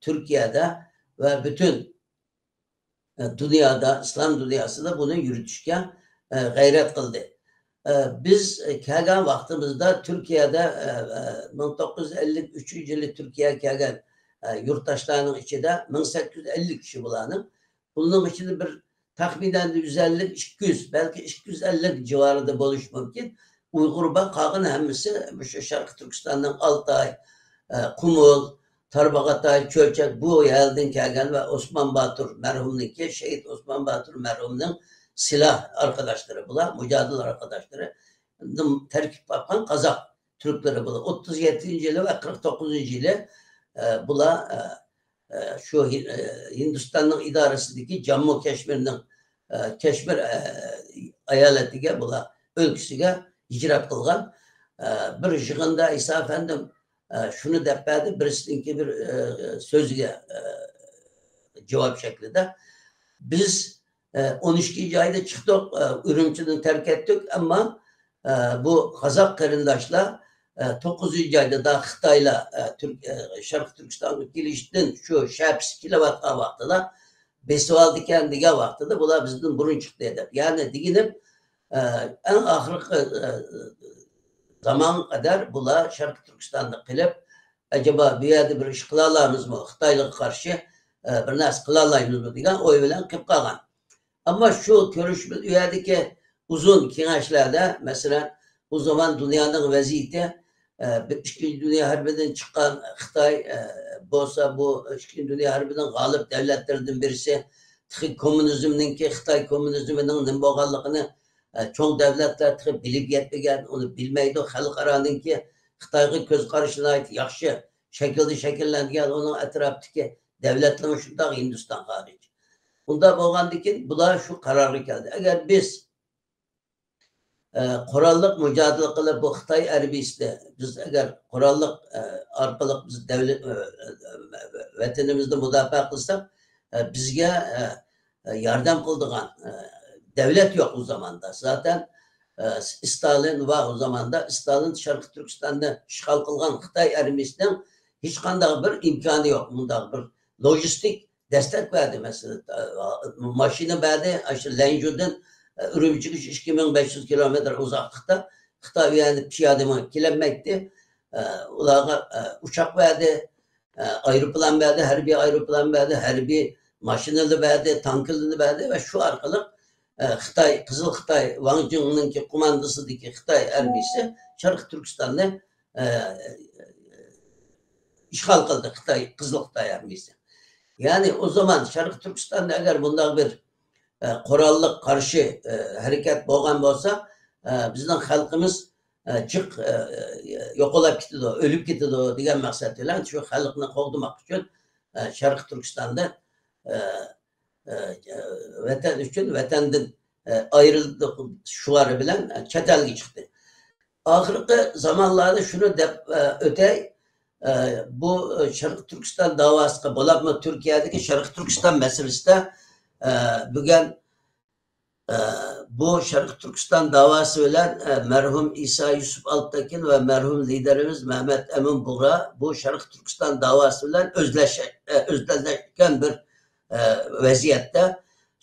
تۈركىيەدە ۋە پۈتۈن ئە، دۇنيادا، ئىسلام دۇنياسىدا بۇنى يۈرۈتۈشكە، ئە، غەيرەت قىلدى. ئە، بىز، ئە، كەلگەن ۋاقتىمىزدا تۈركىيەدە، ئە، ئە، مىڭ توققۇز يۈز ئەللىك ئۈچىنچى يىلى تۈركىيەگە كەلگەن، ئە، يۇرتداشلارنىڭ ئىچىدە مىڭ سەككىز يۈز ئەللىك كىشى بۇلارنىڭ. بۇنىڭ ئىچىدە بىر تەخمىنەن يۈز ئەللىك، ئىككى يۈز، بەلكى ئىككى يۈز ئەللىك جىۋارىدا بولۇشى مۇمكىن. ئۇيغۇر بار، قالغان ھەممىسى مۇشۇ شەرقىي تۈركىستاننىڭ ئالتاي، ئە، قۇمۇل، تارباغاتاي، چۆچەك بۇ يەردىن كەلگەن ۋە ئوسمان باتۇر مەرھۇمنىڭكى، شېھىت ئوسمان باتۇر مەرھۇمنىڭ سىلاھ ئارقىداشلىرى بۇلار، مۇجادىلە ئارقىداشلىرى، تەركىب تاپقان قازاق تۈركلىرى بۇلار. ئوتتۇز يەتتىنچى يىلى ۋە قىرىق توققۇزىنچى يىلى، ئە، بۇلار، ئە، ئە، شۇ ھىن-، ئە، ھىندىستاننىڭ ئىدارىسىدىكى جاممۇ كەشمىرنىڭ، ئە، كەشمىر، ئە، ئايالىتىگە بۇلار، ئۆلكىسىگە ھىجرەت قىلغان. ئە، بىر يىغىندا ئىسا ئەپەندىم، ئە، شۇنى دەپ بەردى، بىرسىنىڭكى بىر، ئە، سۆزىگە، ئە، جاۋاب شەكلىدە. بىز، ئە، ئون ئىككىنچى ئايدا چىقتۇق، ئە، ئۈرۈمچىدىن تەرك ئەتتۇق، ئەمما، ئە، بۇ قازاق قېرىنداشلار، ئە، توققۇزىنچى ئايدا دا خىتايلار، ئە، تۈرك-، ئە، شەرقىي تۈركىستانغا كېلىشتىن شۇ شەپىسى كېلىۋاتقان ۋاقتىدا بېسىۋالىدىكەن دېگەن ۋاقتىدا بۇلار بىزدىن بۇرۇن چىقتى دەپ. يەنى دېگىنىم، ئە، ئەڭ ئاخىرقى، ئە، زامانغا قەدەر بۇلار شەرقىي تۈركىستاندا قېلىپ، ئەجەبا بۇ يەردە بىر ئىش قىلالايمىزمۇ؟ خىتايلارغا قارشى، ئە، بىر نەرسە قىلالايمىزمۇ دېگەن ئوي بىلەن قېلىپ قالغان. ئەمما شۇ كۆرۈشمىز، ئۇ يەردىكى ئۇزۇن كېڭەشلەردە، مەسىلەن، ئۇ زامان دۇنيانىڭ ۋەزىيىتى، ئە، بىر ئىككىنچى دۇنيا ھەربىدىن چىققان خىتاي، ئە، بولسا بۇ ئىككىنچى دۇنيا ھەربىنىڭ غالىب دەۋلەتلىرىدىن بىرسى، تېخى كوممۇنىزمنىڭكى، خىتاي كوممۇنىزمىنىڭ نېمە بولغانلىقىنى، ئە، چوڭ دەۋلەتلەر تېخى بىلىپ يەتمىگەن، ئۇنى بىلمەيدۇ. خەلقئارانىڭكى خىتايغا كۆز قارىشى ناھايىتى ياخشى شەكىلدە شەكىللەنگەن، ئۇنىڭ ئەتراپىدىكى دەۋلەتلەرمۇ شۇنداق، ھىندىستان خارىج. ئۇنداق بولغاندىن كېيىن بۇلار شۇ قارارغا كەلدى. ئەگەر بىز، ئە، قوراللىق مۇجادىلە قىلىپ، بۇ خىتاي ھەربىيسىنى بىز ئەگەر قوراللىق، ئە، ئارقىلىق بىز دەۋلەت، ئە، ئە، ۋەتىنىمىزنى مۇداپىئە قىلساق، ئە، بىزگە، ئە، ياردەم قىلىدىغان، ئە، دەۋلەت يوق ئۇ زاماندا. زاتەن، ئە، ئىستالىن ۋە ئۇ زاماندا ئىستالىن شەرقىي تۈركىستاننى ئىشغال قىلغان خىتاي ئارمىيىسىنىڭ ھېچقانداق بىر ئىمكانى يوق. مۇنداق بىر لوجىستىك دەستەك بەردى، مەسىلەن، ئە، ماشىنا بەردى، ئاشۇ لەنجۇدىن، ئە، ئۈرۈمچىگىچە ئىككى مىڭ بەش يۈز كىلومېتىر ئۇزاقلىقتا. خىتاي ئۇ يەردە پىيادە مېڭىپ كېلەلمەيتتى. ئە، ئۇلارغا، ئە، ئۇچاق بەردى، ئە، ئايروپىلان بەردى، ھەربىي ئايروپىلان بەردى، ھەربىي ماشىنىلار بەردى، تانكىلار بەردى ۋە شۇ ئارقىلىق، ئە، خىتاي، قىزىل خىتاي، ۋاڭ جىڭنىڭكى قوماندىسىدىكى خىتاي ئارمىيىسى شەرقىي تۈركىستاننى، ئە، ئىشغال قىلدى، خىتاي، قىزىل خىتاي ئارمىيىسى. يەنى ئۇ زامان شەرقىي تۈركىستاندا ئەگەر بۇنداق بىر، ئە، قوراللىق قارشى، ئە، ھەرىكەت بولغان بولسا، ئە، بىزنىڭ خەلقىمىز، ئە، جىق، ئە، يوقىلاپ كېتىدۇ، ئۆلۈپ كېتىدۇ دېگەن مەقسەت بىلەن شۇ خەلقنى قوغدىماق ئۈچۈن، ئە، شەرقىي تۈركىستاندا، ئە، ئە، ۋەتەن ئۈچۈن ۋەتەندىن، ئە، ئايرىلدۇق شوئارى بىلەن، ئە، چەت ئەلگە چىقتى. ئاخىرقى زامانلاردا شۇنى دەپ، ئە، ئۆتەي، ئە، بۇ، ئە، شەرقىي تۈركىستان داۋاسىغا، بولۇپمۇ تۈركىيەدىكى شەرقىي تۈركىستان مەسىلىسىدە، ئە، بۈگۈن، ئە، بۇ شەرقىي تۈركىستان داۋاسى بىلەن، ئە، مەرھۇم ئىسا يۈسۈپ ئالپتەكىن ۋە مەرھۇم لىدېرىمىز مەمەت ئەمىن بۇغرا بۇ شەرقىي تۈركىستان داۋاسى بىلەن ئۆزلەش-، ئە، ئۆزلەشكەن بىر، ئە، ۋەزىيەتتە.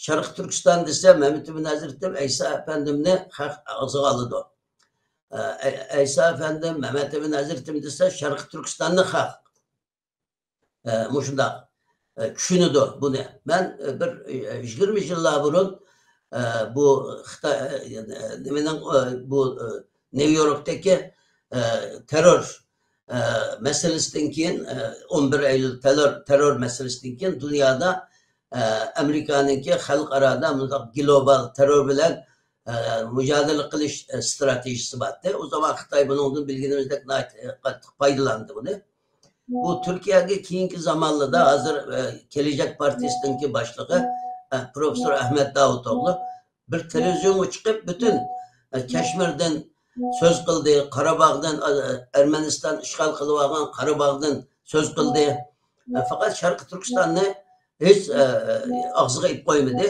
شەرقىي تۈركىستان دېسە، مەمەت ئىبن ھەزرىتىم ئەيسا ئەپەندىمنى خەق ئاغزىغا ئالىدۇ. ئە، ئەي-، ئەيسا ئەپەندىم، مەمەت ئىبن ھەزرىتىم دېسە، شەرقىي تۈركىستاننى خەق، ئە، مۇشۇنداق، ئە، چۈشىنىدۇ بۇنى. مەن، ئە، بىر، ئە، يىگىرمە يىللار بۇرۇن، ئە، بۇ خىتاي، ئە، نېمىنىڭ، ئە، بۇ، ئە، نيۇ يوركتىكى، ئە، تېررور، ئە، مەسىلىسىدىن كېيىن، ئە، ئون بىر ئىيۇل تېررور، تېررور مەسىلىسىدىن كېيىن دۇنيادا، ئە، ئامېرىكانىڭكى خەلقئارادا مۇنداق گلوبال تېررور بىلەن، ئە، مۇجادىلە قىلىش، ئە، ستراتېگىيىسى بار ئىدى. ئۇ زامان خىتاي بۇنىڭدىن بىلگىنىمىزدەك ناھايىتى قاتتىق پايدىلاندى بۇنى. بۇ تۈركىيەگە كېيىنكى زامانلاردا ھازىر، ئە، كېلەچەك پارتىيىسىنىڭكى باشلىقى، ئە، پروفېسسور ئەھمەت داۋۇتئوغلۇ بىر تېلېۋىزىيونغا چىقىپ، پۈتۈن، ئە، كەشمىردىن سۆز قىلدى، قاراباغدىن، ئە، ئەرمەنىستان ئىشغال قىلىۋالغان قاراباغدىن سۆز قىلدى. ئە، پەقەت شەرقىي تۈركىستاننى ھېچ، ئە، ئاغزىغا ئېلىپ قويمىدى.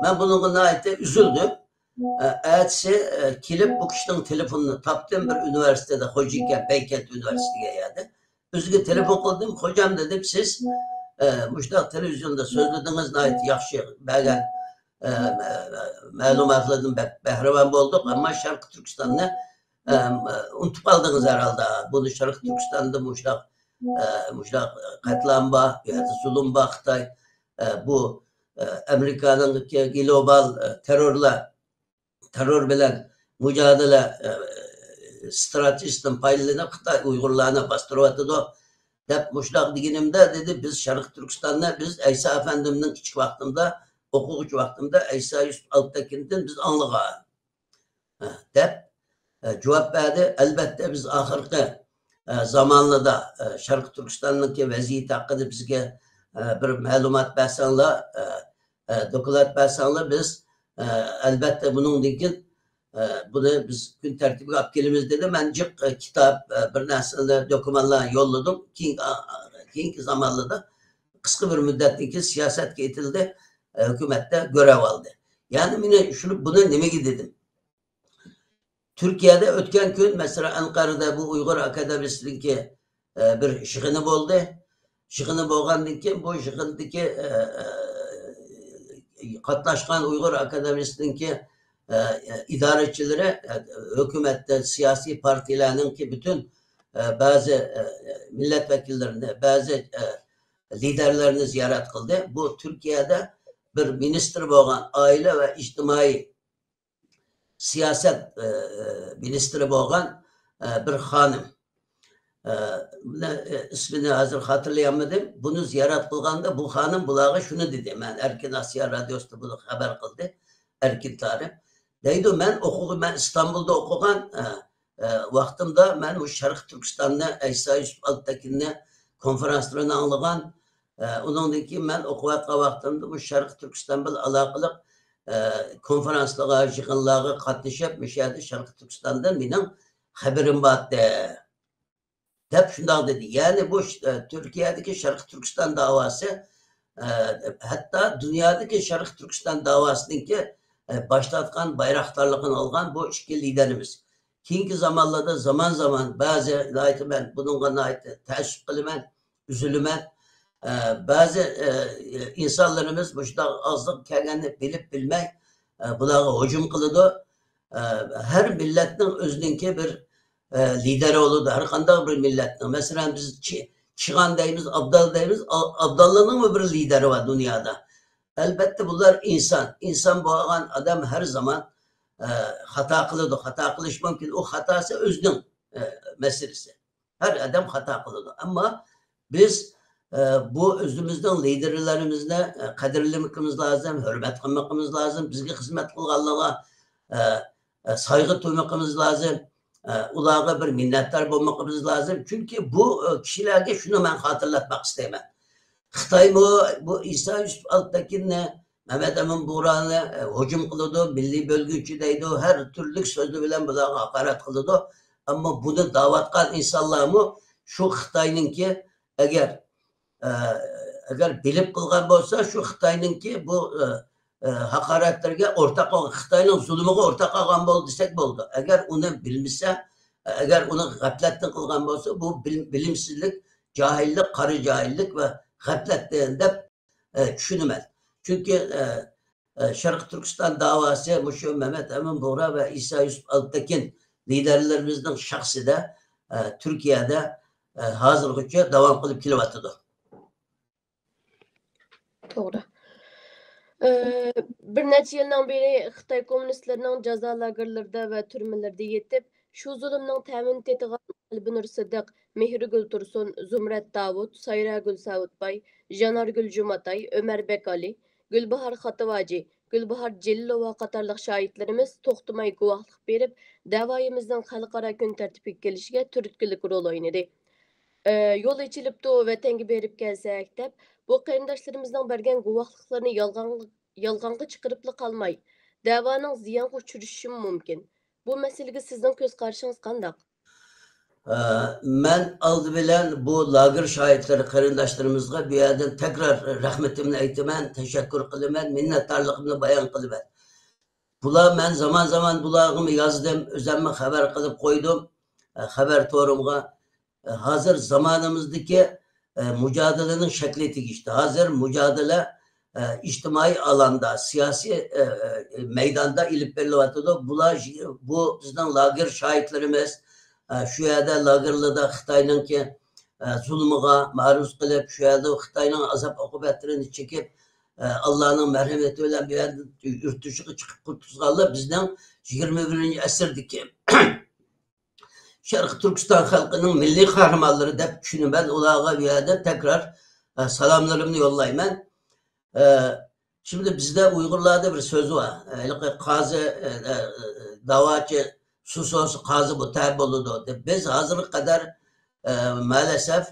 مەن بۇنىڭغا ناھايىتى ئۈزۈلدۈم. ئە، ئەتىسى، ئە، كېلىپ بۇ كىشىنىڭ تېلېفونىنى تاپتىم، بىر ئۇنىۋېرسىتېتتا، خوجىكەنت، بەيكەنت ئۇنىۋېرسىتېتى دېگەن يەردە. ئۆزىگە تېلېفون قىلدىم، خوجام دېدىم، سىز، ئە، مۇشۇنداق تېلېۋىزىيوندا سۆزلىدىڭىز، ناھايىتى ياخشى بەرگەن، ئە، مە-، مەلۇماتلاردىن بە-، بەھرىمەن بولدۇق، ئەمما شەرقىي تۈركىستاننى، ئە، ئۇنتۇپ قالدىڭىز ھەرھالدا. بۇنى شەرقىي تۈركىستاندا مۇشۇنداق، ئە، مۇشۇنداق قەتلىئام بار، ئۇ يەردە زۇلۇم بار، خىتاي، ئە، بۇ، ئە، ئامېرىكانىڭ گلوبال، ئە، تېررورلار تېررور بىلەن مۇجادىلە، ئە، ستراتېگىيىسىدىن پايدىلىنىپ، خىتاي ئۇيغۇرلارنى باستۇرۇۋاتىدۇ، دەپ مۇشۇنداق دېگىنىمدە، دېدى، بىز شەرقىي تۈركىستاندا، بىز ئەيسا ئەپەندىمنىڭ كىچىك ۋاقتىمدا، ئوقۇغۇچى ۋاقتىمدا ئەيسا يۈسۈپ ئالپتەكىندىن بىز ئاڭلىغان، ھە، دەپ، ئە، جاۋاب بەردى. ئەلبەتتە، بىز ئاخىرقى، ئە، زامانلىدا، ئە، شەرقىي تۈركىستاننىڭكى ۋەزىيىتى ھەققىدە بىزگە، ئە، بىر مەلۇمات بەرسەڭلار، ئە، ئە، دوكلات بەرسەڭلار، بىز، ئە، ئەلبەتتە بۇنىڭدىن كېيىن، ئە، بۇنى بىز كۈن تەرتىپىگە ئاپ كېلىمىز، دېدى. مەن جىق، ئە، كىتاب، ئە، بىر نەرسىلەر، دوكۇمېنتلار يوللىدىم. كېيىن، ئا، ئا، كېيىنكى زامانلاردا قىسقا بىر مۇددەتتىن كېيىن سىياسەتكە ئېتىلدى، ئە، ھۆكۈمەتتە گۆرەۋ ئالدى. يەنى مېنى شۇنى، بۇنى نېمىگە دېدىم؟ تۈركىيەدە ئۆتكەن كۈن، مەسىلەن، ئەنقەرىدە بۇ ئۇيغۇر ئاكادېمىيىسىنىڭكى، ئە، بىر يىغىنى بولدى. يىغىنى بولغاندىن كېيىن، بۇ يىغىندىكى، ئە، ئە، قاتناشقان ئۇيغۇر ئاكادېمىيىسىنىڭكى، ئە، ئە، ئىدارىچىلىرى، ئە، ھۆكۈمەتتە سىياسىي پارتىيىلەرنىڭكى پۈتۈن، ئە، بەزى، ئە، مىللەت ۋەكىللىرىنى، بەزى، ئە، لىدەرلەرنى زىيارەت قىلدى. بۇ تۈركىيەدە بىر مىنىستىر بولغان، ئائىلە ۋە ئىجتىمائىي سىياسەت، ئە، مىنىستىرى بولغان، ئە، بىر خانىم. ئە، مانا، ئە، ئىسمىنى ھازىر خاتىرىلىيەلمىدىم. بۇنى زىيارەت قىلغاندا بۇ خانىم بۇلارغا شۇنى دېدى. مەن ئەركىن ئاسىيا رادىيوسىدا بۇنى خەۋەر قىلدى. ئەركىن تارىم. دەيدۇ، مەن ئوقۇغ-، مەن ئىستانبۇلدا ئوقۇغان، ئە، ئە، ۋاقتىمدا مەن مۇشۇ شەرقىي تۈركىستاننى، ئەيسا يۈسۈپ ئالپتەكىننى كونفېرانسلىرىنى ئاڭلىغان. ئە، ئۇنىڭدىن كېيىن مەن ئوقۇۋاتقان ۋاقتىمدا مۇشۇ شەرقىي تۈركىستان بىلەن ئالاقىلىق، ئە، كونفېرانسلارغا، يىغىنلارغا قاتنىشىپ، مۇشۇ يەردە شەرقىي تۈركىستاندىن مېنىڭ خەۋىرىم بارتى، دەپ شۇنداق دېدى. يەنى بۇ، ئە، تۈركىيەدىكى شەرقىي تۈركىستان داۋاسى، ئە، ھەتتا دۇنيادىكى شەرقىي تۈركىستان داۋاسىنىڭكى، ئە، باشلاتقان بايراقدارلىقىنى ئالغان بۇ ئىككى لىدېرىمىز. كېيىنكى زامانلاردا زامان-زامان بەزى ناھايىتى مەن بۇنىڭغا ناھايىتى تەئەسسۇپ قىلىمەن، ئۈزۈلىمەن. ئە، بەزى، ئە، ئىنسانلىرىمىز مۇشۇنداق ئازلىق كەلگەننى بىلىپ بىلمەي، ئە، بۇلارغا ھۇجۇم قىلىدۇ. ئە، ھەر مىللەتنىڭ ئۆزىنىڭكى بىر، ئە، لىدېرى بولىدۇ. ھەر قانداق بىر مىللەتنىڭ. مەسىلەن، بىز چى-، چىغان دەيمىز، ئابدال دەيمىز. ئا-، ئابداللىنىڭمۇ بىر لىدېرى بار دۇنيادا. ئەلبەتتە، بۇلار ئىنسان. ئىنسان بولغان ئادەم ھەر زامان، ئە، خاتا قىلىدۇ. خاتا قىلىشى مۇمكىن. ئۇ خاتاسى ئۆزىنىڭ، ئە، مەسىلىسى. ھەر ئادەم خاتا قىلىدۇ. ئەمما بىز، ئە، بۇ ئۆزىمىزنىڭ لىدېرلىرىمىزنى، ئە، قەدىرلىمىكىمىز لازىم، ھۆرمەت قىلمىقىمىز لازىم. بىزگە خىزمەت قىلغانلارغا، ئە، ئە، سايغۇ تۇيمىقىمىز لازىم. ئە، ئۇلارغا بىر مىننەتدار بولمىقىمىز لازىم. چۈنكى بۇ، ئە، كىشىلەرگە شۇنى مەن خاتىرىلاتماق ئىستەيمەن. خىتايمۇ بۇ ئىسا يۈسۈپ ئالپتېكىننى، مەمەت ئەمىن بۇغرانى، ئە، ھۇجۇم قىلىدۇ، مىللىي بۆلگۈنچى دەيدۇ، ھەر تۈرلۈك سۆزى بىلەن بۇلارغا ھاقارەت قىلىدۇ. ئەمما بۇنى دەۋاتقان ئىنسانلارمۇ شۇ خىتاينىڭكى، ئەگەر، ئە، ئەگەر بىلىپ قىلغان بولسا، شۇ خىتاينىڭكى بۇ، ئە، ئە، ھاقارەتلىرىگە ئورتاق بولغان، خىتاينىڭ زۇلمىغا ئورتاق بولغان بولدى دېسەك بولىدۇ. ئەگەر ئۇنى بىلمىسە، ئەگەر ئۇنى غەپلەتتىن قىلغان بولسا، بۇ بىل-، بىلىمسىزلىك، جاھىللىق، قارا جاھىللىق ۋە غەپلەتتىن دەپ، ئە، چۈشىنىمەن. چۈنكى، ئە، ئە، شەرقىي تۈركىستان داۋاسى مۇشۇ مەمەت ئەمىن بۇغرا ۋە ئىسا يۈسۈپ ئالپتېكىن لىدەرلىرىمىزنىڭ شەخسىدە، ئە، تۈركىيەدە، ئە، ھازىرغىچە داۋام قىلىپ كېلىۋاتىدۇ. توغرا. ئە، بىر نەچچە يىلنىڭ بېرى خىتاي كوممۇنىستلىرىنىڭ جازا لاگېرلىرىدا ۋە تۈرمىلىرىدە يېتىپ، شۇ زۇلۇمنىڭ تەمىنى تېتىغان قەلبىنۇر سىدىق، مېھرىگۈل تۇرسۇن، زۇمرەت داۋۇت، سايراگۈل سەۋۇتباي، ژانارگۈل جۇماتاي، ئۆمەر بەكئالى، گۈلباھار خاتىۋاجى، گۈلباھار جېلىلوۋا قاتارلىق شاھىتلىرىمىز توختىماي گۇۋاھلىق بېرىپ، دەۋايىمىزنىڭ خەلقئارا كۈن تەرتىپكە كېلىشىگە تۈرتكىلىك رول ئوينىدى. ئە، يول ئېچىلىپتۇ، ۋەتەنگە بېرىپ كەلسەك، دەپ، بۇ قېرىنداشلىرىمىزنىڭ بەرگەن گۇۋاھلىقلىرىنى يالغانغا، يالغانغا چىقىرىپلا قالماي، دەۋانىڭ زىيانغا ئۇچرىشىشىمۇ مۇمكىن. بۇ مەسىلىگە سىزنىڭ كۆز قارىشىڭىز قانداق؟ ئە، مەن ئالدى بىلەن بۇ لاگېر شاھىتلىرى قېرىنداشلىرىمىزغا بۇ يەردىن تەكرار رەھمىتىمنى ئېيتىمەن، تەشەككۈر قىلىمەن، مىننەتدارلىقىمنى بايان قىلىمەن. بۇلار، مەن زامان-زامان بۇلارغىمۇ يازدىم، ئۆزەممۇ خەۋەر قىلىپ قويدۇم، ئە، خەۋەر تورۇمغا. ئە، ھازىر زامانىمىزدىكى، ئە، مۇجادىلىنىڭ شەكلى تېگىشتى. ھازىر مۇجادىلە، ئە، ئىجتىمائىي ئالاندا، سىياسىي، ئە، ئە، مەيداندا ئېلىپ بېرىلىۋاتىدۇ. بۇلار، بۇ بىزنىڭ لاگېر شاھىتلىرىمىز، ئە، شۇ يەردە لاگېرلاردا خىتاينىڭكى، ئە، زۇلمىغا مەرۇز قىلىپ، شۇ يەردە خىتاينىڭ ئازاب ئوقۇبەتلىرىنى چېكىپ، ئە، ئاللانىڭ مەرھەمىتى بىلەن بۇ يەردىن يۇرت دىشىغا چىقىپ قۇتۇلغانلار بىزنىڭ يىگىرمە بىرىنچى ئەسىردىكى شەرقىي تۈركىستان خەلقىنىڭ مىللىي قەھرىمانلىرى دەپ چۈشىنىمەن. ئۇلارغا بۇ يەردىن تەكرار، ئە، سالاملىرىمنى يوللايمەن. ئە، شىمدى بىزدە ئۇيغۇرلاردا بىر سۆز بار. ھېلىقى قازى، ئە، ئە، داۋاچى سۇ سورىسا قازى مۇتەئەب بولىدۇ دەپ. بىز ھازىرغا قەدەر، ئە، مەلەسەف،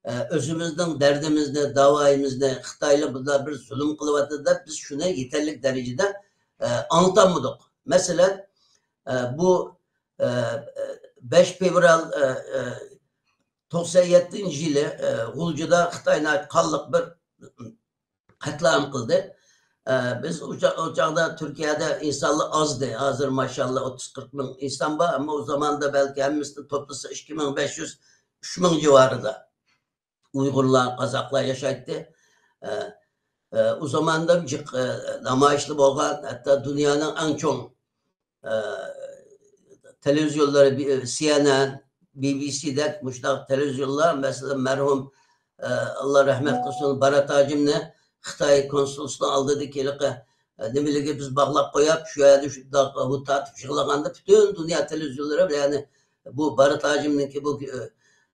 ئە، ئۆزىمىزنىڭ دەردىمىزنى، داۋايىمىزنى خىتايلار بۇنداق بىر زۇلۇم قىلىۋاتىدۇ دەپ بىز شۇنى يېتەرلىك دەرىجىدە، ئە، ئاڭلىتالمىدۇق. مەسىلەن، ئە، بۇ، ئە، بەش فېۋرال، ئە، ئە، توقسان يەتتىنچى يىلى، ئە، غۇلجىدا خىتاي ناھايىتى قانلىق بىر قەتلىئام قىلدى. ئە، بىز ئۇ چا-، ئۇ چاغدا تۈركىيەدە ئىنسانلار ئازدى. ھازىر ماشائاللا ئوتتۇز قىرىق مىڭ ئىنسان بار، ئەمما ئۇ زاماندا بەلكى ھەممىسىنى توپلىسا ئىككى مىڭ بەش يۈز، ئۈچ مىڭ جىۋارىدا ئۇيغۇرلار، قازاقلار ياشايتتى. ئە، ئە، ئۇ زاماندا جىق، ئە، نامايىشلار بولغان، ھەتتا دۇنيانىڭ ئەڭ چوڭ، ئە، تېلېۋىزىيونلىرى، بى-، سى ئېن ئېن، بى بى سى دەك مۇشۇنداق تېلېۋىزىيونلار، مەسىلەن، مەرھۇم، ئە، ئاللا رەھمەت قىلسۇن، بارات ھاجىمنى خىتاي كونسۇلىسىنىڭ ئالدىدىكى ھېلىقى، ئە، نېمىلىرىگە بىز باغلاپ قويۇپ، شۇ يەردە شۇنداق ھۇ تارتىپ يىغلىغاندا پۈتۈن دۇنيا تېلېۋىزىيونلىرى، يەنى بۇ بارات ھاجىمنىڭكى بۇ، ئە،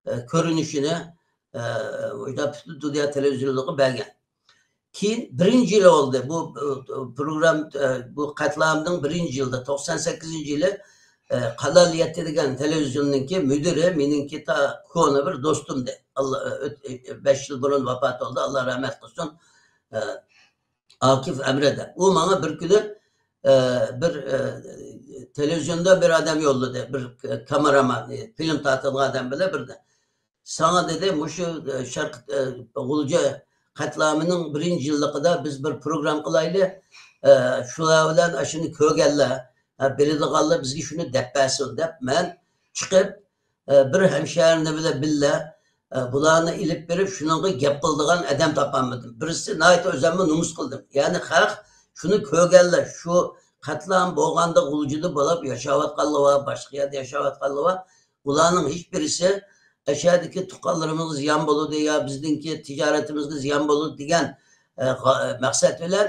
ئە، كۆرۈنۈشىنى، ئە، مۇشۇنداق پۈتۈن دۇنيا تېلېۋىزىيونلىرىغا بەرگەن. كېيىن بىرىنچى يىلى بولدى. بۇ، بۇ پروگرام، ئە، بۇ قەتلىئامنىڭ بىرىنچى يىلىدا، توقسان سەككىزىنچى يىلى، ئە، قانال يەتتە دېگەن تېلېۋىزىيوننىڭكى مۇدىرى، مېنىڭكى تا كونا بىر دوستۇمدى. ئاللا، ئە، ئۆت-، ئە، بەش يىل بۇرۇن ۋاپات بولدى، ئاللا رەھمەت قىلسۇن. ئە، ئاكىف ئەمرە دەپ. ئۇ ماڭا بىر كۈنى، ئە، بىر، ئە، تېلېۋىزىيوندا بىر ئادەم يوللىدى، بىر كامېرامان، ئە، فىلىم تارتىدىغان ئادەم بىلەن بىردە. ساڭا دېدى، مۇشۇ، ئە، شەرق، ئە، غۇلجا قەتلىئامىنىڭ بىرىنچى يىللىقىدا بىز بىر پروگرامما قىلايلى، ئە، شۇلار بىلەن ئاشۇنى كۆرگەنلەر، ئە، بىلىدىغانلار بىزگە شۇنى دەپ بەرسۇن دەپ، مەن چىقىپ، ئە، بىر ھەمشەھىرىم بىلەن بىللە، ئە، بۇلارنى ئېلىپ بېرىپ، شۇنىڭغا گەپ قىلىدىغان ئادەم تاپالمىدىم. بىرسى ناھايىتى ئۆزۈممۇ نومۇس قىلدىم. يەنى خەق شۇنى كۆرگەنلەر، شۇ قەتلىئام بولغاندا غۇلجىدا بولاپ ياشاۋاتقانلار بار، باشقا يەردە ياشاۋاتقانلار بار. ئۇلارنىڭ ھېچ بىرسى ئەشەدىكى تۇغقانلىرىمىزغا زىيان بولىدۇ يا بىزنىڭكى تىجارىتىمىزگە زىيان بولىدۇ دېگەن، ئە، غا-، مەقسەت بىلەن،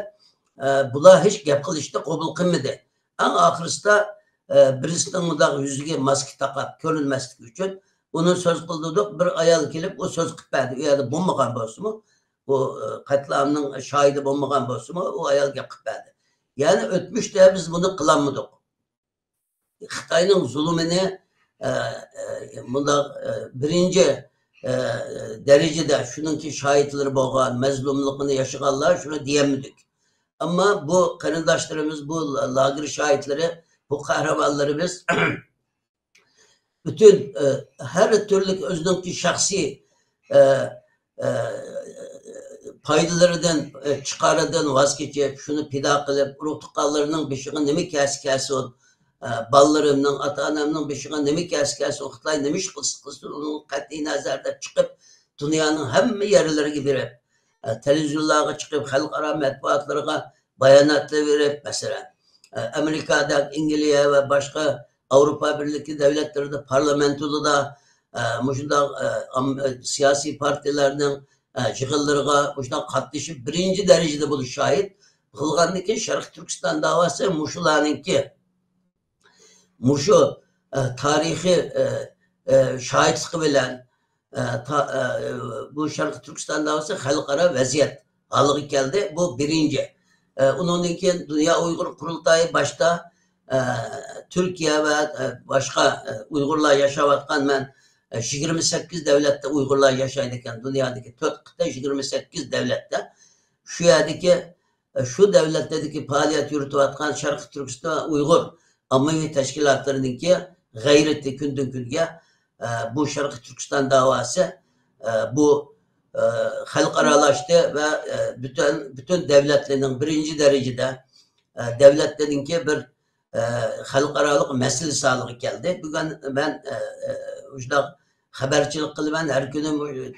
ئە، بۇلار ھېچ گەپ قىلىشنى قوبۇل قىلمىدى. ئەڭ ئاخىرسىدا، ئە، بىرسىنىڭ مۇنداق يۈزىگە ماسكا تاقاپ كۆرۈنمەسلىكى ئۈچۈن ئۇنى سۆز قىلدۇردۇق. بىر ئايال كېلىپ ئۇ سۆز قىلىپ بەردى. ئۇ يەردە بولمىغان بولسىمۇ، ئۇ، ئە، قەتلىئامنىڭ شاھىدى بولمىغان بولسىمۇ، ئۇ ئايال گەپ قىلىپ بەردى. يەنى ئۆتمۈشتە بىز بۇنى قىلالمىدۇق. خىتاينىڭ زۇلۇمىنى، ئە، ئە، مۇنداق، ئە، بىرىنچى، ئە، دەرىجىدە شۇنىڭكى شاھىتلىرى بولغان، مەزلۇملۇقىنى ياشىغانلار شۇنى دېيەلمىدۇق. ئەمما بۇ قېرىنداشلىرىمىز، بۇ لاگېر شاھىتلىرى، بۇ قەھرىمانلىرىمىز پۈتۈن، ئە، ھەر تۈرلۈك ئۆزىنىڭكى شەخسىي، ئە، ئە، پايدىلىرىدىن، ئە، چىقارىدىن ۋاز كېچىپ، شۇنى پىدا قىلىپ، ئۇرۇق-تۇغقانلىرىنىڭ بېشىغا نېمە كەلسە كەلسۇن، ئە، بالىلىرىمنىڭ، ئاتا-ئانامنىڭ بېشىغا نېمە كەلسە كەلسۇن، خىتاي نېمە ئىش قىلسا قىلسۇن، ئۇنىڭغا قەتئىي نەزەر دەپ چىقىپ، دۇنيانىڭ ھەممە يەرلىرىگە بېرىپ، ئە، تېلېۋىزىيونلارغا چىقىپ، خەلقئارا مەتبۇئاتلىرىغا باياناتلار بېرىپ، مەسىلەن، ئە، ئامېرىكادا، ئىنگلىيە ۋە باشقا ئاۋروپا بىرلىكى دۆلەتلىرىدە پارلامېنتلىرىدا، ئە، مۇشۇنداق، ئە، ئام-، ئە، سىياسىي پارتىيىلەرنىڭ، ئە، يىغىنلىرىغا مۇشۇنداق قاتنىشىپ، بىرىنچى دەرىجىدە بولۇش شاھىت قىلغاندىن كېيىن شەرقىي تۈركىستان داۋاسى مۇشۇلارنىڭكى. مۇشۇ، ئە، تارىخىي، ئە، ئە، شاھىتلىقى بىلەن، ئە، تا-، ئە، بۇ شەرقىي تۈركىستان داۋاسى خەلقئارا ۋەزىيەت ھالىغا كەلدى. بۇ بىرىنچى. ئە، ئۇنىڭدىن كېيىن دۇنيا ئۇيغۇر قۇرۇلتايى باشتا، ئە، تۈركىيە ۋە، ئە، باشقا، ئە، ئۇيغۇرلار ياشاۋاتقان، مەن، ئە، يىگىرمە سەككىز دەۋلەتتە ئۇيغۇرلار ياشايدىكەن، دۇنيادىكى تۆت قىتئە، يىگىرمە سەككىز دەۋلەتتە. شۇ يەردىكى، ئە، شۇ دەۋلەتلەردىكى پائالىيەت يۈرۈتۈۋاتقان شەرقىي تۈركىستان ئۇيغۇر ئاممىۋى تەشكىلاتلىرىنىڭكى غەيرىتى كۈندىن-كۈنگە، ئە، بۇ شەرقىي تۈركىستان داۋاسى، ئە، بۇ، ئە، خەلقئارالاشتى ۋە، ئە، پۈتۈن، پۈتۈن دەۋلەتلەرنىڭ بىرىنچى دەرىجىدە، ئە، دەۋلەتلەرنىڭكى بىر، ئە، خەلقئارالىق مەسىلىسى ھالىغا كەلدى. بۈگۈن مەن، ئە، ئە، مۇشۇنداق خەۋەرچىلىك قىلىمەن، ھەر كۈنى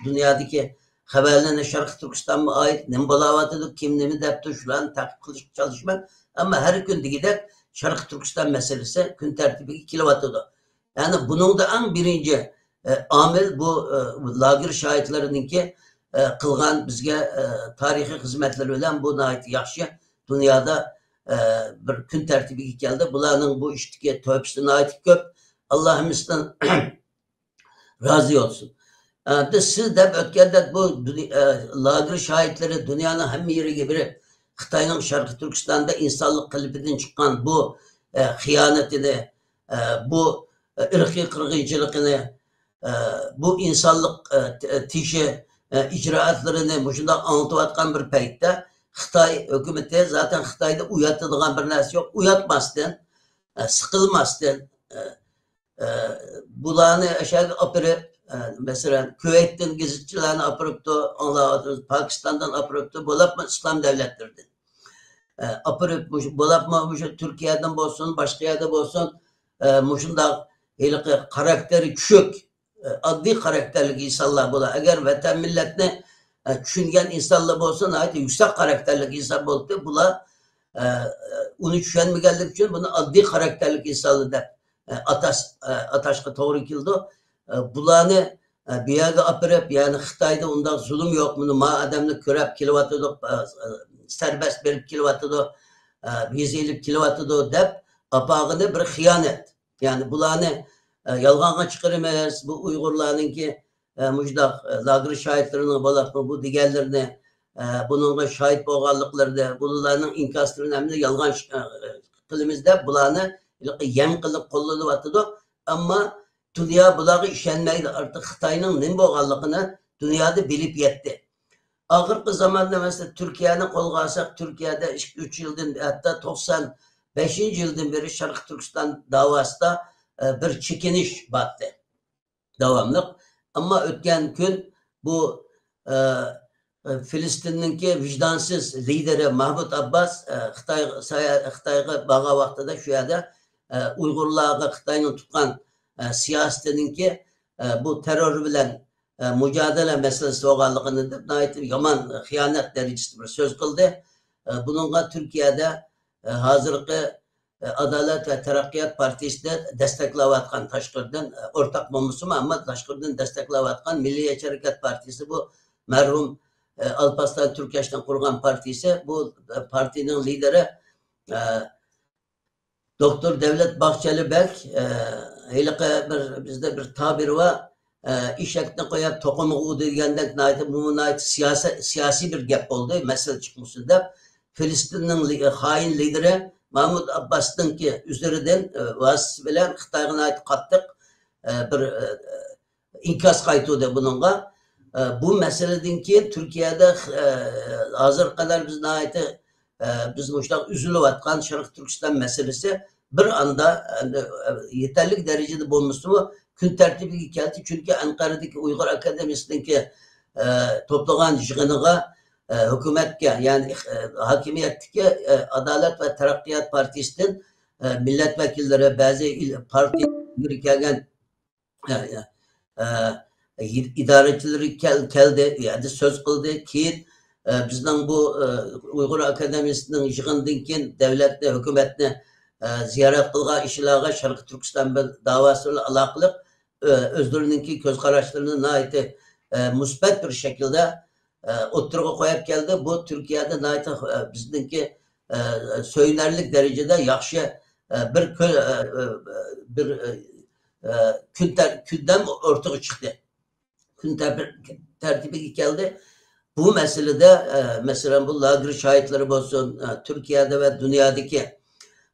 دۇنيادىكى خەۋەرلەرنى شەرقىي تۈركىستانغا ئائىت نېمە بولاۋاتىدۇ، كىم نېمە دەپتۇ، شۇلارنى تەقىب قىلىشقا چالىشىمەن. ئەمما ھەر كۈن دېگۈدەك شەرقىي تۈركىستان مەسىلىسى كۈن تەرتىپىگە كېلىۋاتىدۇ. يەنى بۇنىڭدا ئەڭ بىرىنچى، ئە، ئامىل بۇ، ئە، لاگېر شاھىتلىرىنىڭكى، ئە، قىلغان بىزگە، ئە، تارىخىي خىزمەتلىرى بىلەن بۇ ناھايىتى ياخشى دۇنيادا، ئە، بىر كۈن تەرتىپىگە كەلدى. بۇلارنىڭ بۇ ئىشتىكى تۆھپىسى ناھايىتى كۆپ. ئاللا ھەممىسىدىن رازى بولسۇن. ئە، بىز سىز دەپ ئۆتكەندەك بۇ دۇني-، ئە، لاگېر شاھىتلىرى دۇنيانىڭ ھەممە يېرىگە بېرىپ، خىتاينىڭ شەرقىي تۈركىستاندا ئىنسانلىق قېلىپىدىن چىققان بۇ، ئە، خىيانىتىنى، ئە، بۇ، ئە، ئىرقىي قىرغىنچىلىقىنى، ئە، بۇ ئىنسانلىق، ئە، ت-، تېشى، ئە، ئىجرائاتلىرىنى مۇشۇنداق ئاڭلىتىۋاتقان بىر پەيتتە، خىتاي ھۆكۈمىتى زاتەن خىتايدا ئۇياتىدىغان بىر نەرسە يوق، ئۇياتماستىن، ئە، سىقىلماستىن، ئە، ئە، بۇلارنى ئەشەگە ئاپىرىپ، ئە، مەسىلەن، كۇۋەيتتىن گېزىتچىلەرنى ئاپىرىپتۇ، ئاڭلاۋاتىمىز، پاكىستاندىن ئاپىرىپتۇ، بولۇپمۇ ئىسلام دەۋلەتلىرىدىن. ئە، ئاپىرىپ، مۇشۇ، بولۇپمۇ مۇشۇ تۈركىيەدىن بولسۇن، باشقا يەردە بولسۇن، ئە، مۇشۇنداق ھېلىقى خاراكتېرى چۈشۈك، ئە، ئاددىي خاراكتېرلىك ئىنسانلار بۇلار. ئەگەر ۋەتەن مىللەتنى، ئە، چۈشەنگەن ئىنسانلار بولسا، ناھايىتى يۈكسەك خاراكتېرلىك ئىنسان بولۇپتۇ. بۇلار، ئە، ئۇنى چۈشەنمىگەنلىكى ئۈچۈن بۇنى ئاددىي خاراكتېرلىك ئىنسانلار دەپ، ئە، ئاتاش-، ئە، ئاتاشقا توغرا كېلىدۇ. ئە، بۇلارنى، ئە، بۇ يەرگە ئاپىرىپ، يەنى خىتايدا ئۇنداق زۇلۇم يوق، مۇنۇ ما ئادەمنى كۆرەپ كېلىۋاتىدۇ، ئە، ئە، سەربەست بېرىپ كېلىۋاتىدۇ، ئە، ۋىزا ئېلىپ كېلىۋاتىدۇ دەپ ئاپارغىنى بىر خىيانەت. يەنى بۇلارنى، ئە، يالغانغا چىقىرىمىز، بۇ ئۇيغۇرلارنىڭكى، ئە، مۇشۇنداق، ئە، لاگېر شاھىتلىرىنىڭ بولۇپمۇ بۇ دېگەنلىرىنى، ئە، بۇنىڭغا شاھىت بولغانلىقلىرىنى، بۇلارنىڭ ئىنكاسلىرىنى ھەممىنى يالغان ش-، ئە، قىلىمىز دەپ بۇلارنى ھېلىقى يەم قىلىپ قوللىنىۋاتىدۇ. ئەمما دۇنيا بۇلارغا ئىشەنمەيدۇ. ئارتۇق خىتاينىڭ نېمە بولغانلىقىنى دۇنيادا بىلىپ يەتتى. ئاخىرقى زاماندا، مەسىلەن، تۈركىيەنى قولغا ئالساق، تۈركىيەدە ئىككى، ئۈچ يىلدىن، ھەتتا توقسان بەشىنچى يىلدىن بېرى شەرقىي تۈركىستان داۋاسىدا، ئە، بىر چېكىنىش بارتى. داۋاملىق. ئەمما ئۆتكەن كۈن بۇ، ئە، فىلىستىننىڭكى ۋىجدانسىز لىدىرى مەھمۇد ئابباس، ئە، خىتاي، سايا-، خىتايغا بارغان ۋاقتىدا شۇ يەردە، ئە، ئۇيغۇرلارغا خىتاينىڭ تۇتقان، ئە، سىياسىتىنىڭكى، ئە، بۇ تېررور بىلەن، ئە، مۇجادىلە مەسىلىسى بولغانلىقىنى دەپ، ناھايىتى يامان خىيانەت دەرىجىسىدە بىر سۆز قىلدى. ئە، بۇنىڭغا تۈركىيەدە، ئە، ھازىرقى ئادالەت ۋە تەرەققىيات پارتىيىسىنى دەستەكلەۋاتقان، تاشقىرىدىن، ئورتاق بولمىسىمۇ، ئەمما تاشقىرىدىن دەستەكلەۋاتقان مىللىي ياشار ھەرىكەت پارتىيىسى، بۇ مەرھۇم ئالپاسلان تۈركەشنىڭ قۇرغان پارتىيىسى، بۇ پارتىيىنىڭ لىدىرى دوكتور دەۋلەت باخچەلى بەگ، ھېلىقى بىر، بىزدە بىر تابىر بار، ئېشەكنى قويۇپ توقۇمىغا ئۇردى دېگەندەك، ناھايىتى، بۇ ناھايىتى سىياسىي، سىياسىي بىر گەپ بولدى، مەسىلە چىقمىسۇن دەپ، فىلىستىننىڭ لى-، خائىن لىدىرى مەھمۇد ئابباسنىڭكى ئۈزرىدىن، ۋاسىتىسى بىلەن خىتايغا ناھايىتى قاتتىق، بىر، ئىنكاس قايتۇردى بۇنىڭغا. بۇ مەسىلىدىن كېيىن تۈركىيەدە، ھازىرغا قەدەر بىز ناھايىتى، بىز مۇشۇنداق ئۈزۈلۈۋاتقان شەرقىي تۈركىستان مەسىلىسى بىر ئاندا، يېتەرلىك دەرىجىدە بولمىسىمۇ، كۈن تەرتىپىگە كەلدى. چۈنكى ئەنقەرىدىكى ئۇيغۇر ئاكادېمىيىسىنىڭكى، ئە، توپلىغان يىغىنىغا، ئە، ھۆكۈمەتكە، يەنى، ئە، ھاكىمىيەتتىكى، ئە، ئادالەت ۋە تەرەققىيات پارتىيىسىدىن، ئە، مىللەت ۋەكىللىرى، بەزى ئىل-، پارتىيە ئىلگىرى كەلگەن ئە، ئە، ئە، ئىدارىچىلىرى كەل-، كەلدى، يەنى سۆز قىلدى. كېيىن، ئە، بىزنىڭ بۇ، ئە، ئۇيغۇر ئاكادېمىيىسىنىڭ يىغىنىدىن كېيىن دۆلەتنى، ھۆكۈمەتنى، ئە، زىيارەت قىلغان ئىشلارغا شەرقىي تۈركىستان بىل-، داۋاسى بىلەن ئالاقىلىق، ئە، ئۆزلىرىنىڭكى كۆز قاراشلىرىنى ناھايىتى، ئە، مۇسبەت بىر شەكىلدە، ئە، ئوتتۇرىغا قويۇپ كەلدى. بۇ تۈركىيەدە ناھايىتى، ئە، بىزنىڭكى، ئە، سۆيۈنەرلىك دەرىجىدە ياخشى، ئە، بىر كۆ-، ئە، ئە، بىر، ئە، ئە، كۈن تەر-، كۈندەم ئوتتۇرىغا چىقتى. كۈن تەر-، تەرتىپىگە كەلدى. بۇ مەسىلىدە، ئە، مەسىلەن، بۇ لاگېر شاھىتلىرى بولسۇن، ئە، تۈركىيەدە ۋە دۇنيادىكى،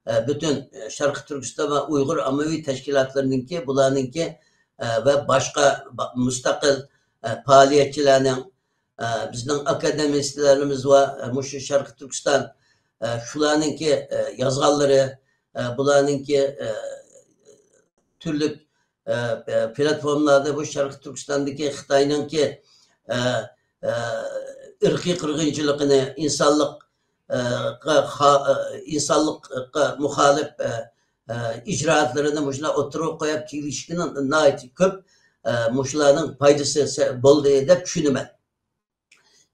ئە، پۈتۈن، ئە، شەرقىي تۈركىستان ۋە ئۇيغۇر ئاممىۋى تەشكىلاتلىرىنىڭكى، بۇلارنىڭكى، ئە، ۋە باشقا با-، مۇستەقىل، ئە، پائالىيەتچىلەرنىڭ، ئە، بىزنىڭ ئاكادېمىستلىرىمىز ۋە، ئە، مۇشۇ شەرقىي تۈركىستان، ئە، شۇلارنىڭكى، ئە، يازغانلىرى، ئە، بۇلارنىڭكى، ئە، تۈرلۈك، ئە، ئە، پلاتفورمىلاردا بۇ شەرقىي تۈركىستاندىكى خىتاينىڭكى، ئە، ئە، ئىرقىي قىرغىنچىلىقىنى، ئىنسانلىق، ئە، قا-، خا-، ئە، ئىنسانلىققا مۇخالىپ، ئە، ئە، ئىجرائاتلىرىنى مۇشۇنداق ئوتتۇرىغا قويۇپ كېلىشىنىڭ ناھايىتى كۆپ، ئە، مۇشۇلارنىڭ پايدىسى سە-، بولدى دەپ چۈشىنىمەن.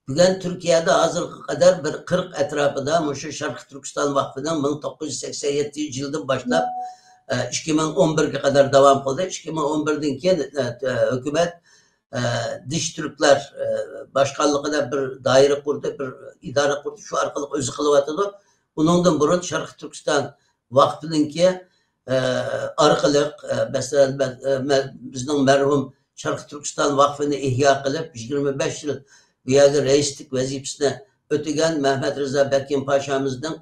بۈگۈن تۈركىيەدە ھازىرغا قەدەر بىر قىرىق ئەتراپىدا مۇشۇ شەرقىي تۈركىستان ۋاقفىنىڭ مىڭ توققۇز يۈز سەكسەن يەتتىنچى يىلدىن باشلاپ، ئە، ئىككى مىڭ ئون بىرگە قەدەر داۋام قىلدى. ئىككى مىڭ ئون بىردىن كېيىن، ئە، ئە، ھۆكۈمەت، ئە، دىش تۈركلەر، ئە، باشقانلىقىدا بىر دائىرە قۇردى، بىر ئىدارە قۇردى، شۇ ئارقىلىق ئۆزى قىلىۋاتىدۇ. ئۇنىڭدىن بۇرۇن شەرقىي تۈركىستان ۋاقفىنىڭكى، ئە، ئارقىلىق، ئە، مەسىلەن، مەن، ئە، مەن، بىزنىڭ مەرھۇم شەرقىي تۈركىستان ۋاقفىنى ئىھيا قىلىپ، يىگىرمە بەش يىل بۇ يەرگە رەئىسلىك ۋەزىپىسىنى ئۆتىگەن مەمەت رىزا بەكىم پاشامىزنىڭ،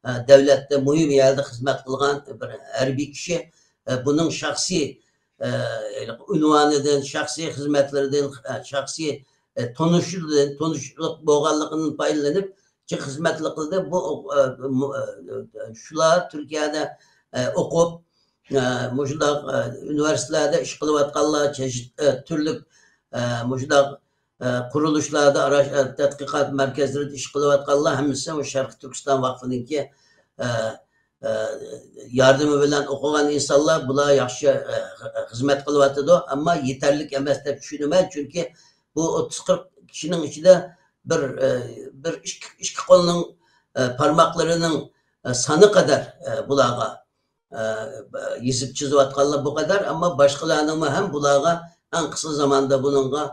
ئە، دۆلەتتە مۇھىم يەردە خىزمەت قىلغان بىر ھەربىي كىشى، ئە، بۇنىڭ شەخسىي، ئە، ئۇنۋانىدىن، شەخسىي خىزمەتلىرىدىن، ئە، شەخسىي، ئە، تونۇشىدىن، تونۇشلۇق بولغانلىقىدىن پايدىلىنىپ، جىق خىزمەتلىك قىلدى. بۇ، ئە، مۇ-، ئە، شۇلار تۈركىيەدە، ئە، ئوقۇپ، ئە، مۇشۇنداق، ئە، ئۇنىۋېرسىتېتلاردا ئىش قىلىۋاتقانلار، چېشىت-، ئە، تۈرلۈك، ئە، مۇشۇنداق، ئە، قۇرۇلۇشلاردا، ئاراش-، ئە، تەتقىقات مەركەزلىرىدە ئىش قىلىۋاتقانلار ھەممىسى مۇشۇ شەرقىي تۈركىستان ۋاقفىنىڭكى، ئە، ئە، ياردىمى بىلەن ئوقۇغان ئىنسانلار، بۇلار ياخشى، ئە، خىزمەت قىلىۋاتىدۇ، ئەمما يېتەرلىك ئەمەس دەپ چۈشىنىمەن، چۈنكى بۇ ئوتتۇز قىرىق كىشىنىڭ ئىچىدە بىر، ئە، بىر ئىككى، ئىككى قولنىڭ، ئە، پارماقلىرىنىڭ، ئە، سانى قەدەر، ئە، بۇلارغا، ئە، يېزىپ چىزىۋاتقانلار بۇ قەدەر، ئەمما باشقىلارنىڭمۇ ھەم بۇلارغا ئەڭ قىسقا زاماندا بۇنىڭغا،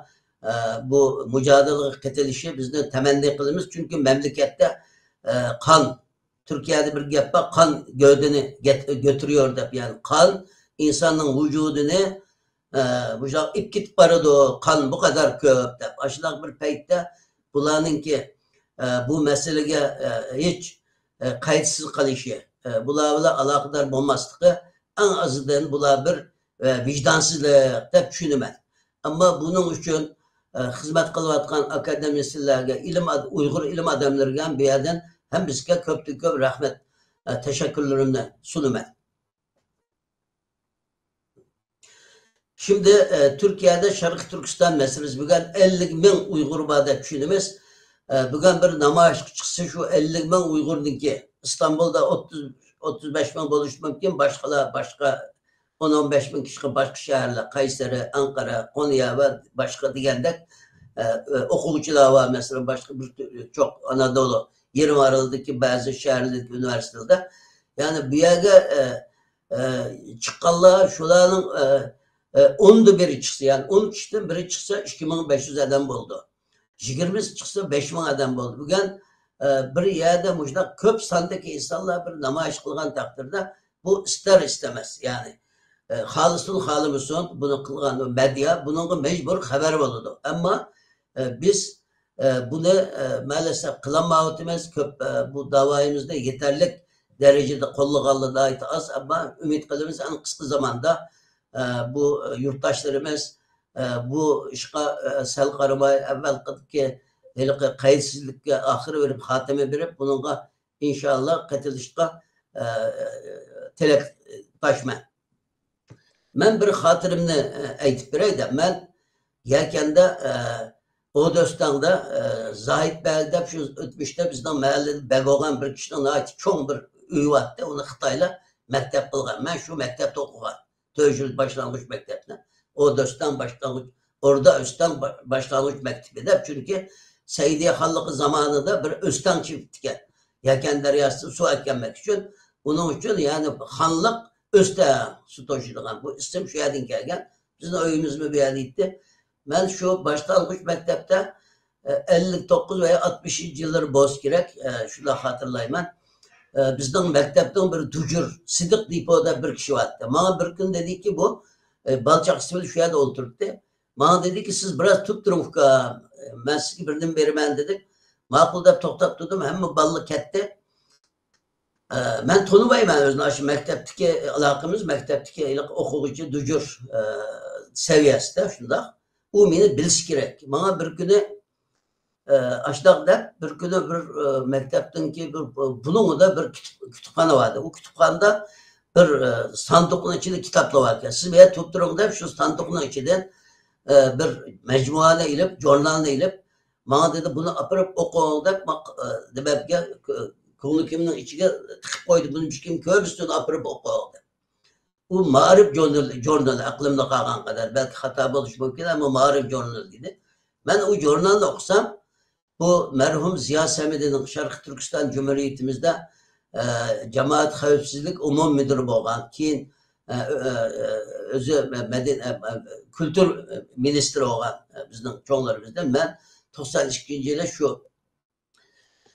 ئە، بۇ مۇجادىلىگە قېتىلىشى بىزنى تەمەننى قىلىمىز، چۈنكى مەملىكەتتە، ئە، قان، تۈركىيەدە بىر گەپ بار، «قان گەۋدىنى گەت-، گۆتۈرۈيور» دەپ، يەنى قان ئىنساننىڭ ۋۇجۇدىنى، ئە، مۇشۇنداق ئېلىپ كېتىپ بارىدۇ، قان بۇ قەدەر كۆپ دەپ. ئاشۇنداق بىر پەيتتە بۇلارنىڭكى، ئە، بۇ مەسىلىگە، ئە، ھېچ، ئە، قايىتسىز قېلىشى، ئە، بۇلار بىلەن ئالاقىدار بولماسلىقى، ئەڭ ئازىدىن بۇلار بىر، ئە، ۋىجدانسىزلىق دەپ چۈشىنىمەن. ئەمما بۇنىڭ ئۈچۈن، ئە، خىزمەت قىلىۋاتقان ئاكادېمىيەلەرگە، ئىلىم ئاد-، ئۇيغۇر ئىلىم ئادەملىرىگە ھەم بۇ يەردىن ھەممىسىگە كۆپتىن كۆپ رەھمەت، ئە، تەشەككۈرلىرىمنى سۇنىمەن. شىمدى، ئە، تۈركىيەدە شەرقىي تۈركىستان مەسىلىسى، بۈگۈن ئەللىك مىڭ ئۇيغۇر بار دەپ چۈشىنىمىز. ئە، بۈگۈن بىر نامايىشقا چىقسا، شۇ ئەللىك مىڭ ئۇيغۇرنىڭكى، ئىستانبۇلدا ئوتتۇز، ئوتتۇز بەش مىڭ بولۇشى مۇمكىن، باشقىلار، باشقا ئون، ئون بەش مىڭ كىشىگە باشقا شەھەرلەر، قەيسەرى، ئەنقەرە، قونيا ۋە باشقا دېگەندەك، ئە، ئە، ئوقۇغۇچىلار بار، مەسىلەن، باشقا بىر تۈ-، چوق ئانادولۇ يېرىم ئارىلىدىكى بەزى شەھەرلەردىكى ئۇنىۋېرسىتېتلاردا. يەنى بۇ يەرگە، ئە، ئە، چىققانلار شۇلارنىڭ، ئە، ئە، ئوندا بىرى چىقسا، يەنى ئون كىشىدىن بىرى چىقسا، ئىككى مىڭ بەش يۈز ئادەم بولىدۇ. يىگىرمىسى چىقسا، بەش مىڭ ئادەم بولىدۇ. بۈگۈن، ئە، بىر يەردە مۇشۇنداق كۆپ ساندىكى ئىنسانلار بىر نامايىش قىلغان تەقدىردە، بۇ ئىستەر ئىستەمەس، يەنى، ئە، خالىسۇن خالىمىسۇن، بۇنى قىلغان مېدىيا بۇنىڭغا مەجبۇر خەۋەر بولىدۇ. ئەمما، ئە، بىز، ئە، بۇنى، ئە، مەلەسەپ قىلالمايۋاتىمىز. كۆپ، ئە، بۇ داۋايىمىزنى يېتەرلىك دەرىجىدە قوللىغانلار ناھايىتى ئاز، ئەمما ئۈمىد قىلىمىز، ئەڭ قىسقا زاماندا، ئە، بۇ، ئە، يۇرتداشلىرىمىز، ئە، بۇ ئىشقا، ئە، سەل قارىماي، ئەۋۋەلقىدىكى ھېلىقى قەيتسىزلىككە ئاخىر بېرىپ، خاتىمە بېرىپ، بۇنىڭغا ئىنشائاللا قېتىلىشقا، ئە، تىلەكداشمەن. مەن بىر خاتىرەمنى، ئە، ئېيتىپ بېرەي دە. مەن يەكەندە، ئە، ئودۆستاڭدا، ئە، زاھىت بەگ دەپ شۇ ئۆتمۈشتە بىزنىڭ مەھەللىدە بەگ بولغان بىر كىشىنىڭ ناھايىتى چوڭ بىر ئۆيى بارتتى. ئۇنى خىتايلار مەكتەپ قىلغان. مەن شۇ مەكتەپتە ئوقۇغان. تۆت يىل باشلانغۇچ مەكتەپنى. ئودۆستاڭ باشلانغۇچ، ئوردا ئۆستەڭ با-، باشلانغۇچ مەكتىپى دەپ. چۈنكى سەئىدىيە خانلىقى زامانىدا بىر ئۆستەڭ چېپىپتىكەن. يەكەن دەرياسىدىن سۇ ئەكەلمەك ئۈچۈن. ئۇنىڭ ئۈچۈن، يەنى خانلىق ئۆستەڭ سۇ توشۇيدىغان. بۇ ئىسىم شۇ يەردىن كەلگەن. بىزنىڭ ئۆيىمىزمۇ بۇ يەردە ئىدى. مەن شۇ باشلانغۇچ مەكتەپتە، ئە، ئەللىك توققۇز ۋە ئاتمىشىنچى يىللىرى بولسا كېرەك، ئە، شۇنداق خاتىرىلايمەن. ئە، بىزنىڭ مەكتەپنىڭ بىر دۇجۇر، سىدىق دېپو دەپ بىر كىشى بارتتى. ماڭا بىر كۈن دېدىكى، بۇ، ئە، بالا چاقىسى بىلەن شۇ يەردە ئولتۇرۇپتى. ماڭا دېدىكى، سىز بىراز تۇرۇپ تۇرۇڭ، ئۇكام، مەن سىزگە بىر نېمە بېرىمەن دېدىم. ماقۇل دەپ توختاپ تۇردۇم، ھەممە بالىلار كەتتى. ئە، مەن تونۇمايمەن ئۆزىنى، ئاشۇ مەكتەپتىكى ئالاقىمىز، مەكتەپتىكى ھېلىقى ئوقۇغۇچى دۇجۇر، ئە، سەۋىيەسىدە شۇنداق. ئۇ مېنى بىلىشى كېرەك. ماڭا بىر كۈنى، ئە، ئاشۇنداق دەپ، بىر كۈنى بىر، ئە، مەكتەپنىڭكى بىر، بۇلۇڭىدا بىر كۇتۇپ-، كۇتۇپخانا بارتتى. ئۇ كۇتۇپخانىدا بىر، ئە، ساندۇقنىڭ ئىچىدە كىتابلار باركەن. سىز بۇ يەردە تۇرۇپ تۇرۇڭ دەپ، شۇ ساندۇقنىڭ ئىچىدىن، ئە، بىر مەجمۇئانى ئېلىپ، ژۇرنالنى ئېلىپ، ماڭا دېدى، بۇنى ئاپىرىپ ئوقۇڭ دەپ، ماق-، ئە، نېمەمگە، كۆ-، كۆڭلىكىمنىڭ ئىچىگە تىقىپ قويدى، بۇنى ھېچكىم كۆرمىسۇن، ئاپىرىپ ئوقۇڭ دەپ. ئۇ مائارىپ ژۇرنىلى، ژۇرنىلى ئەقلىمدە قالغان قەدەر، بەلكى خاتا بولۇشى مۇمكىن، ئەمما مائارىپ ژۇرنىلى ئىدى. مەن ئۇ ژۇرنالنى ئوقۇسام، بۇ مەرھۇم زىيا سەمىدىنىڭ شەرقىي تۈركىستان جۇمھۇرىيىتىمىزدە، ئە، جامائەت خەۋپسىزلىك ئومۇمىي مۇدىرى بولغان، كېيىن، ئە، ئۆ-، ئە، ئۆزى مەدەن-، ئە، ئە، كۈلتۈر مىنىستىرى بولغان، ئە، بىزنىڭ چوڭلىرىمىزدىن مەن توقسان ئىككىنچى يىلى شۇ،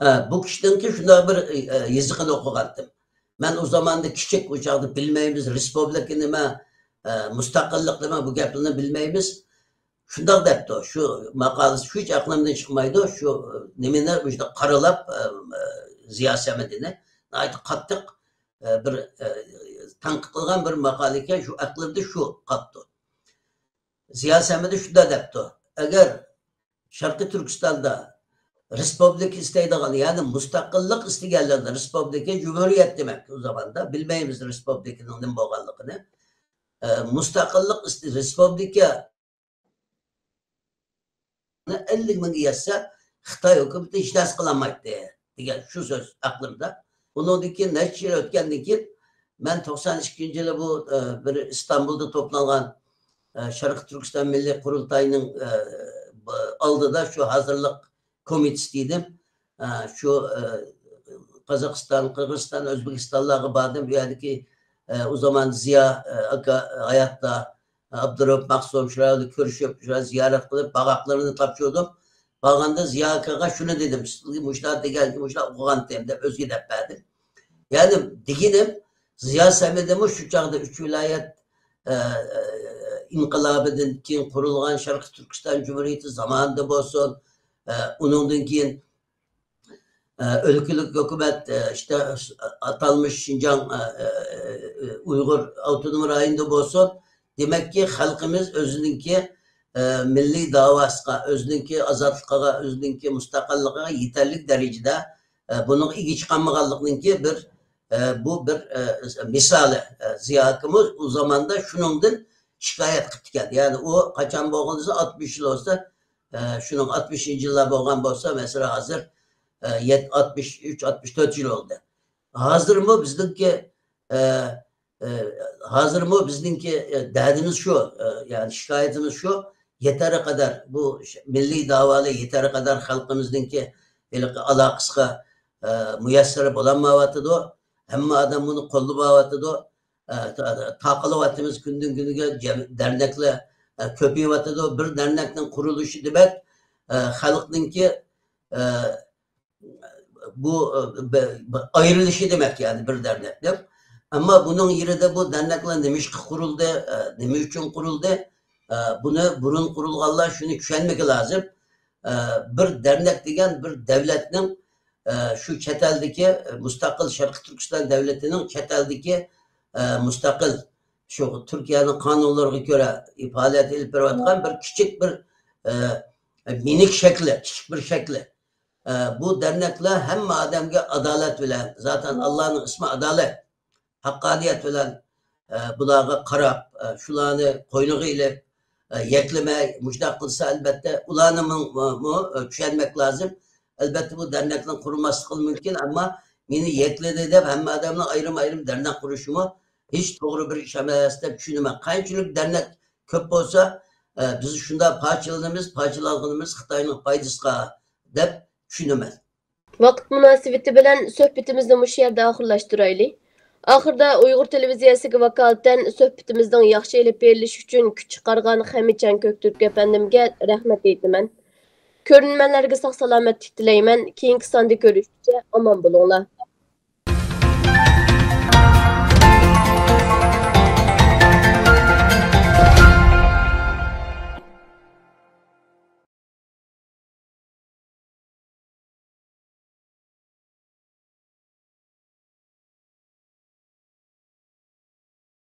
ئە، بۇ كىشىنىڭكى شۇنداق بىر، ئە، يېزىقىنى ئوقۇغانتىم. مەن ئۇ زاماندا كىچىك، ئۇ چاغدا بىلمەيمىز، رېسپۇبلىكا نېمە، ئە، مۇستەقىللىق نېمە، بۇ گەپلەرنى بىلمەيمىز. شۇنداق دەپتۇ، شۇ ماقالىسى شۇ ھېچ ئەقلىمدىن چىقمايدۇ، شۇ نېمىنى مۇشۇنداق قارىلاپ، ئە، ئە، زىيا سەمىدىنى ناھايىتى قاتتىق، ئە، بىر، ئە، تەنقىد قىلغان بىر ماقالە ئىكەن، شۇ ئەقلىمدە شۇ قاپتۇ. زىيا سەمىدى شۇنداق دەپتۇ، ئەگەر شەرقىي تۈركىستاندا رېسپۇبلىكا ئىستەيدىغان، يەنى مۇستەقىللىق ئىستىگەنلەرنى، رېسپۇبلىكا، جۇمھۇرىيەت دېمەك، ئۇ زاماندا بىلمەيمىز رېسپۇبلىكىنىڭ نېمە بولغانلىقىنى. ئە، مۇستەقىللىق ئىست-، رېسپۇبلىكا ئەللىك مىڭگە يەتسە، خىتاي ھۆكۈمىتى ھېچ نەرسە قىلالمايتتى، دېگەن شۇ سۆز ئەقلىمدە. ئۇنىڭدىن كېيىن نەچچە يىل ئۆتكەندىن كېيىن، مەن توقسان ئىككىنچى يىلى بۇ، ئە، بىر ئىستانبۇلدا توپلانغان، ئە، شەرقىي تۈركىستان مىللىي قۇرۇلتايىنىڭ، ئە، ئالدىدا شۇ ھازىرلىق كومىتېتى دېدىم. ئە، شۇ، ئە، قازاقىستان، قىرغىزىستان، ئۆزبېكىستانلارغا باردىم. بۇ يەردىكى، ئە، ئۇ زامان زىيا، ئە، ئاكا ھاياتتا، ئابدۇرائۇپ مەخسۇم شۇلار بىلەن كۆرۈشۈپ، شۇلار زىيارەت قىلىپ، باغاقلىرىنى تاپشۇردۇم. بارغاندا زىيا ئاكىغا شۇنى دېدىم، سىزگە مۇشۇلار دېگەنكى مۇشۇلار ئوقۇغانتىم دەپ ئۆزىگە دەپ بەردىم. يەنى دېگىنىم، زىيا سەمىدىمۇ شۇ چاغدا ئۈچ ۋىلايەت، ئە، ئىنقىلابىدىن كېيىن قۇرۇلغان شەرقىي تۈركىستان جۇمھۇرىيىتى زامانىدا بولسۇن، ئە، ئۇنىڭدىن كېيىن ئە، ئۆلكىلىك ھۆكۈمەت، ئە، ئىشتە، ئاتالمىش شىنجاڭ، ئە، ئە، ئە، ئۇيغۇر ئاپتونوم رايونىدا بولسۇن، دېمەككى، خەلقىمىز ئۆزىنىڭكى، ئە، مىللىي داۋاسىغا، ئۆزىنىڭكى ئازادلىقىغا، ئۆزىنىڭكى مۇستەقىللىقىغا يېتەرلىك دەرىجىدە، ئە، بۇنىڭغا ئىگە چىقالمىغانلىقنىڭكى بىر، ئە، بۇ بىر، ئە، مىسالى. ئە، زىيا ئاكىمىز ئۇ زاماندا شۇنىڭدىن شىكايەت قىپتىكەن. يەنى ئۇ قاچان بولغان دېسە، ئاتمىش يىل بولسا، ئە، شۇنىڭ ئاتمىشىنچى يىللار بولغان بولسا، مەسىلەن، ھازىر، ئە، يەت-، ئاتمىش ئۈچ، ئاتمىش تۆت يىل بولدى. ھازىرمۇ بىزنىڭكى، ئە، ئە، ھازىرمۇ بىزنىڭكى، ئە، دەردىمىز شۇ، ئە، يەنى شىكايىتىمىز شۇ، يېتەرلىك قەدەر بۇ ش-، مىللىي داۋالار يېتەرلىك قەدەر خەلقىمىزنىڭكى ھېلىقى ئالاقىسىغا، ئە، مۇيەسسەر بولالمايۋاتىدۇ. ھەممە ئادەم بۇنى قوللىمايۋاتىدۇ. ئە، تا-، تاقىلىۋاتىمىز كۈندىن كۈنگە جەم-، دەرنەكلەر، ئە، كۆپىيىۋاتىدۇ. بىر دەرنەكنىڭ قۇرۇلۇشى دېمەك، ئە، خەلقنىڭكى، ئە، بۇ، ئە، بە-، بە-، ئايرىلىشى دېمەك، يەنى بىر دەرنەك دەپ. ئەمما بۇنىڭ يېرىدە بۇ دەرنەكلەر نېمىشقا قۇرۇلدى، ئە، نېمە ئۈچۈن قۇرۇلدى؟ ئە، بۇنى بۇرۇن قۇرۇلغانلار شۇنى چۈشەنمىكى لازىم. ئە، بىر دەرنەك دېگەن بىر دەۋلەتنىڭ، ئە، شۇ چەت ئەلدىكى، ئە، مۇستەقىل شەرقىي تۈركىستان دەۋلىتىنىڭ چەت ئەلدىكى، ئە، مۇستەقىل شۇ تۈركىيەنىڭ قانۇنلىرىغا كۆرە پائالىيەت ئېلىپ بېرىۋاتقان بىر كىچىك بىر، ئە، مىنىك شەكلى، كىچىك بىر شەكلى. ئە، بۇ دەرنەكلەر ھەممە ئادەمگە ئادالەت بىلەن، زاتەن ئاللانىڭ ئىسمى ئادالەت، ھەققانىيەت بىلەن، ئە، بۇلارغا قاراپ، ئە، شۇلارنى قوينىغا ئېلىپ، ئە، يەكلىمەي، مۇشۇنداق قىلسا، ئەلبەتتە، ئۇلارنىمۇ، مۇ-، مۇ-، چۈشەنمەك لازىم. ئەلبەتتە، بۇ دەرنەكنىڭ قۇرۇلماسلىقى مۇمكىن، ئەمما مېنى يەكلىدى دەپ ھەممە ئادەمنىڭ ئايرىم-ئايرىم دەرنەك قۇرۇشىمۇ ھېچ توغرا بىر ئىش ئەمەس دەپ چۈشىنىمەن. قانچىلىك دەرنەك كۆپ بولسا، ئە، بىز شۇنداق پارچىلىنىمىز، پارچىلانغىنىمىز خىتاينىڭ پايدىسىغا دەپ چۈشىنىمەن. ۋاقىت مۇناسىۋىتى بىلەن سۆھبىتىمىزنى مۇشۇ يەردە ئاخىرلاشتۇرايلى. ئاخىردا ئۇيغۇر تېلېۋىزىيەسىگە ۋاكالىتەن سۆھبىتىمىزنىڭ ياخشى ئېلىپ بېرىلىشى ئۈچۈن كۈچ چىقارغان خەمىچان كۆكتۈرك ئەپەندىمگە رەھمەت ئېيتىمەن. كۆرۈرمەنلەرگە ساق-سالامەتلىك تىلەيمەن. كېيىنكى ساندا كۆرۈشكىچە ئامان بولۇڭلار.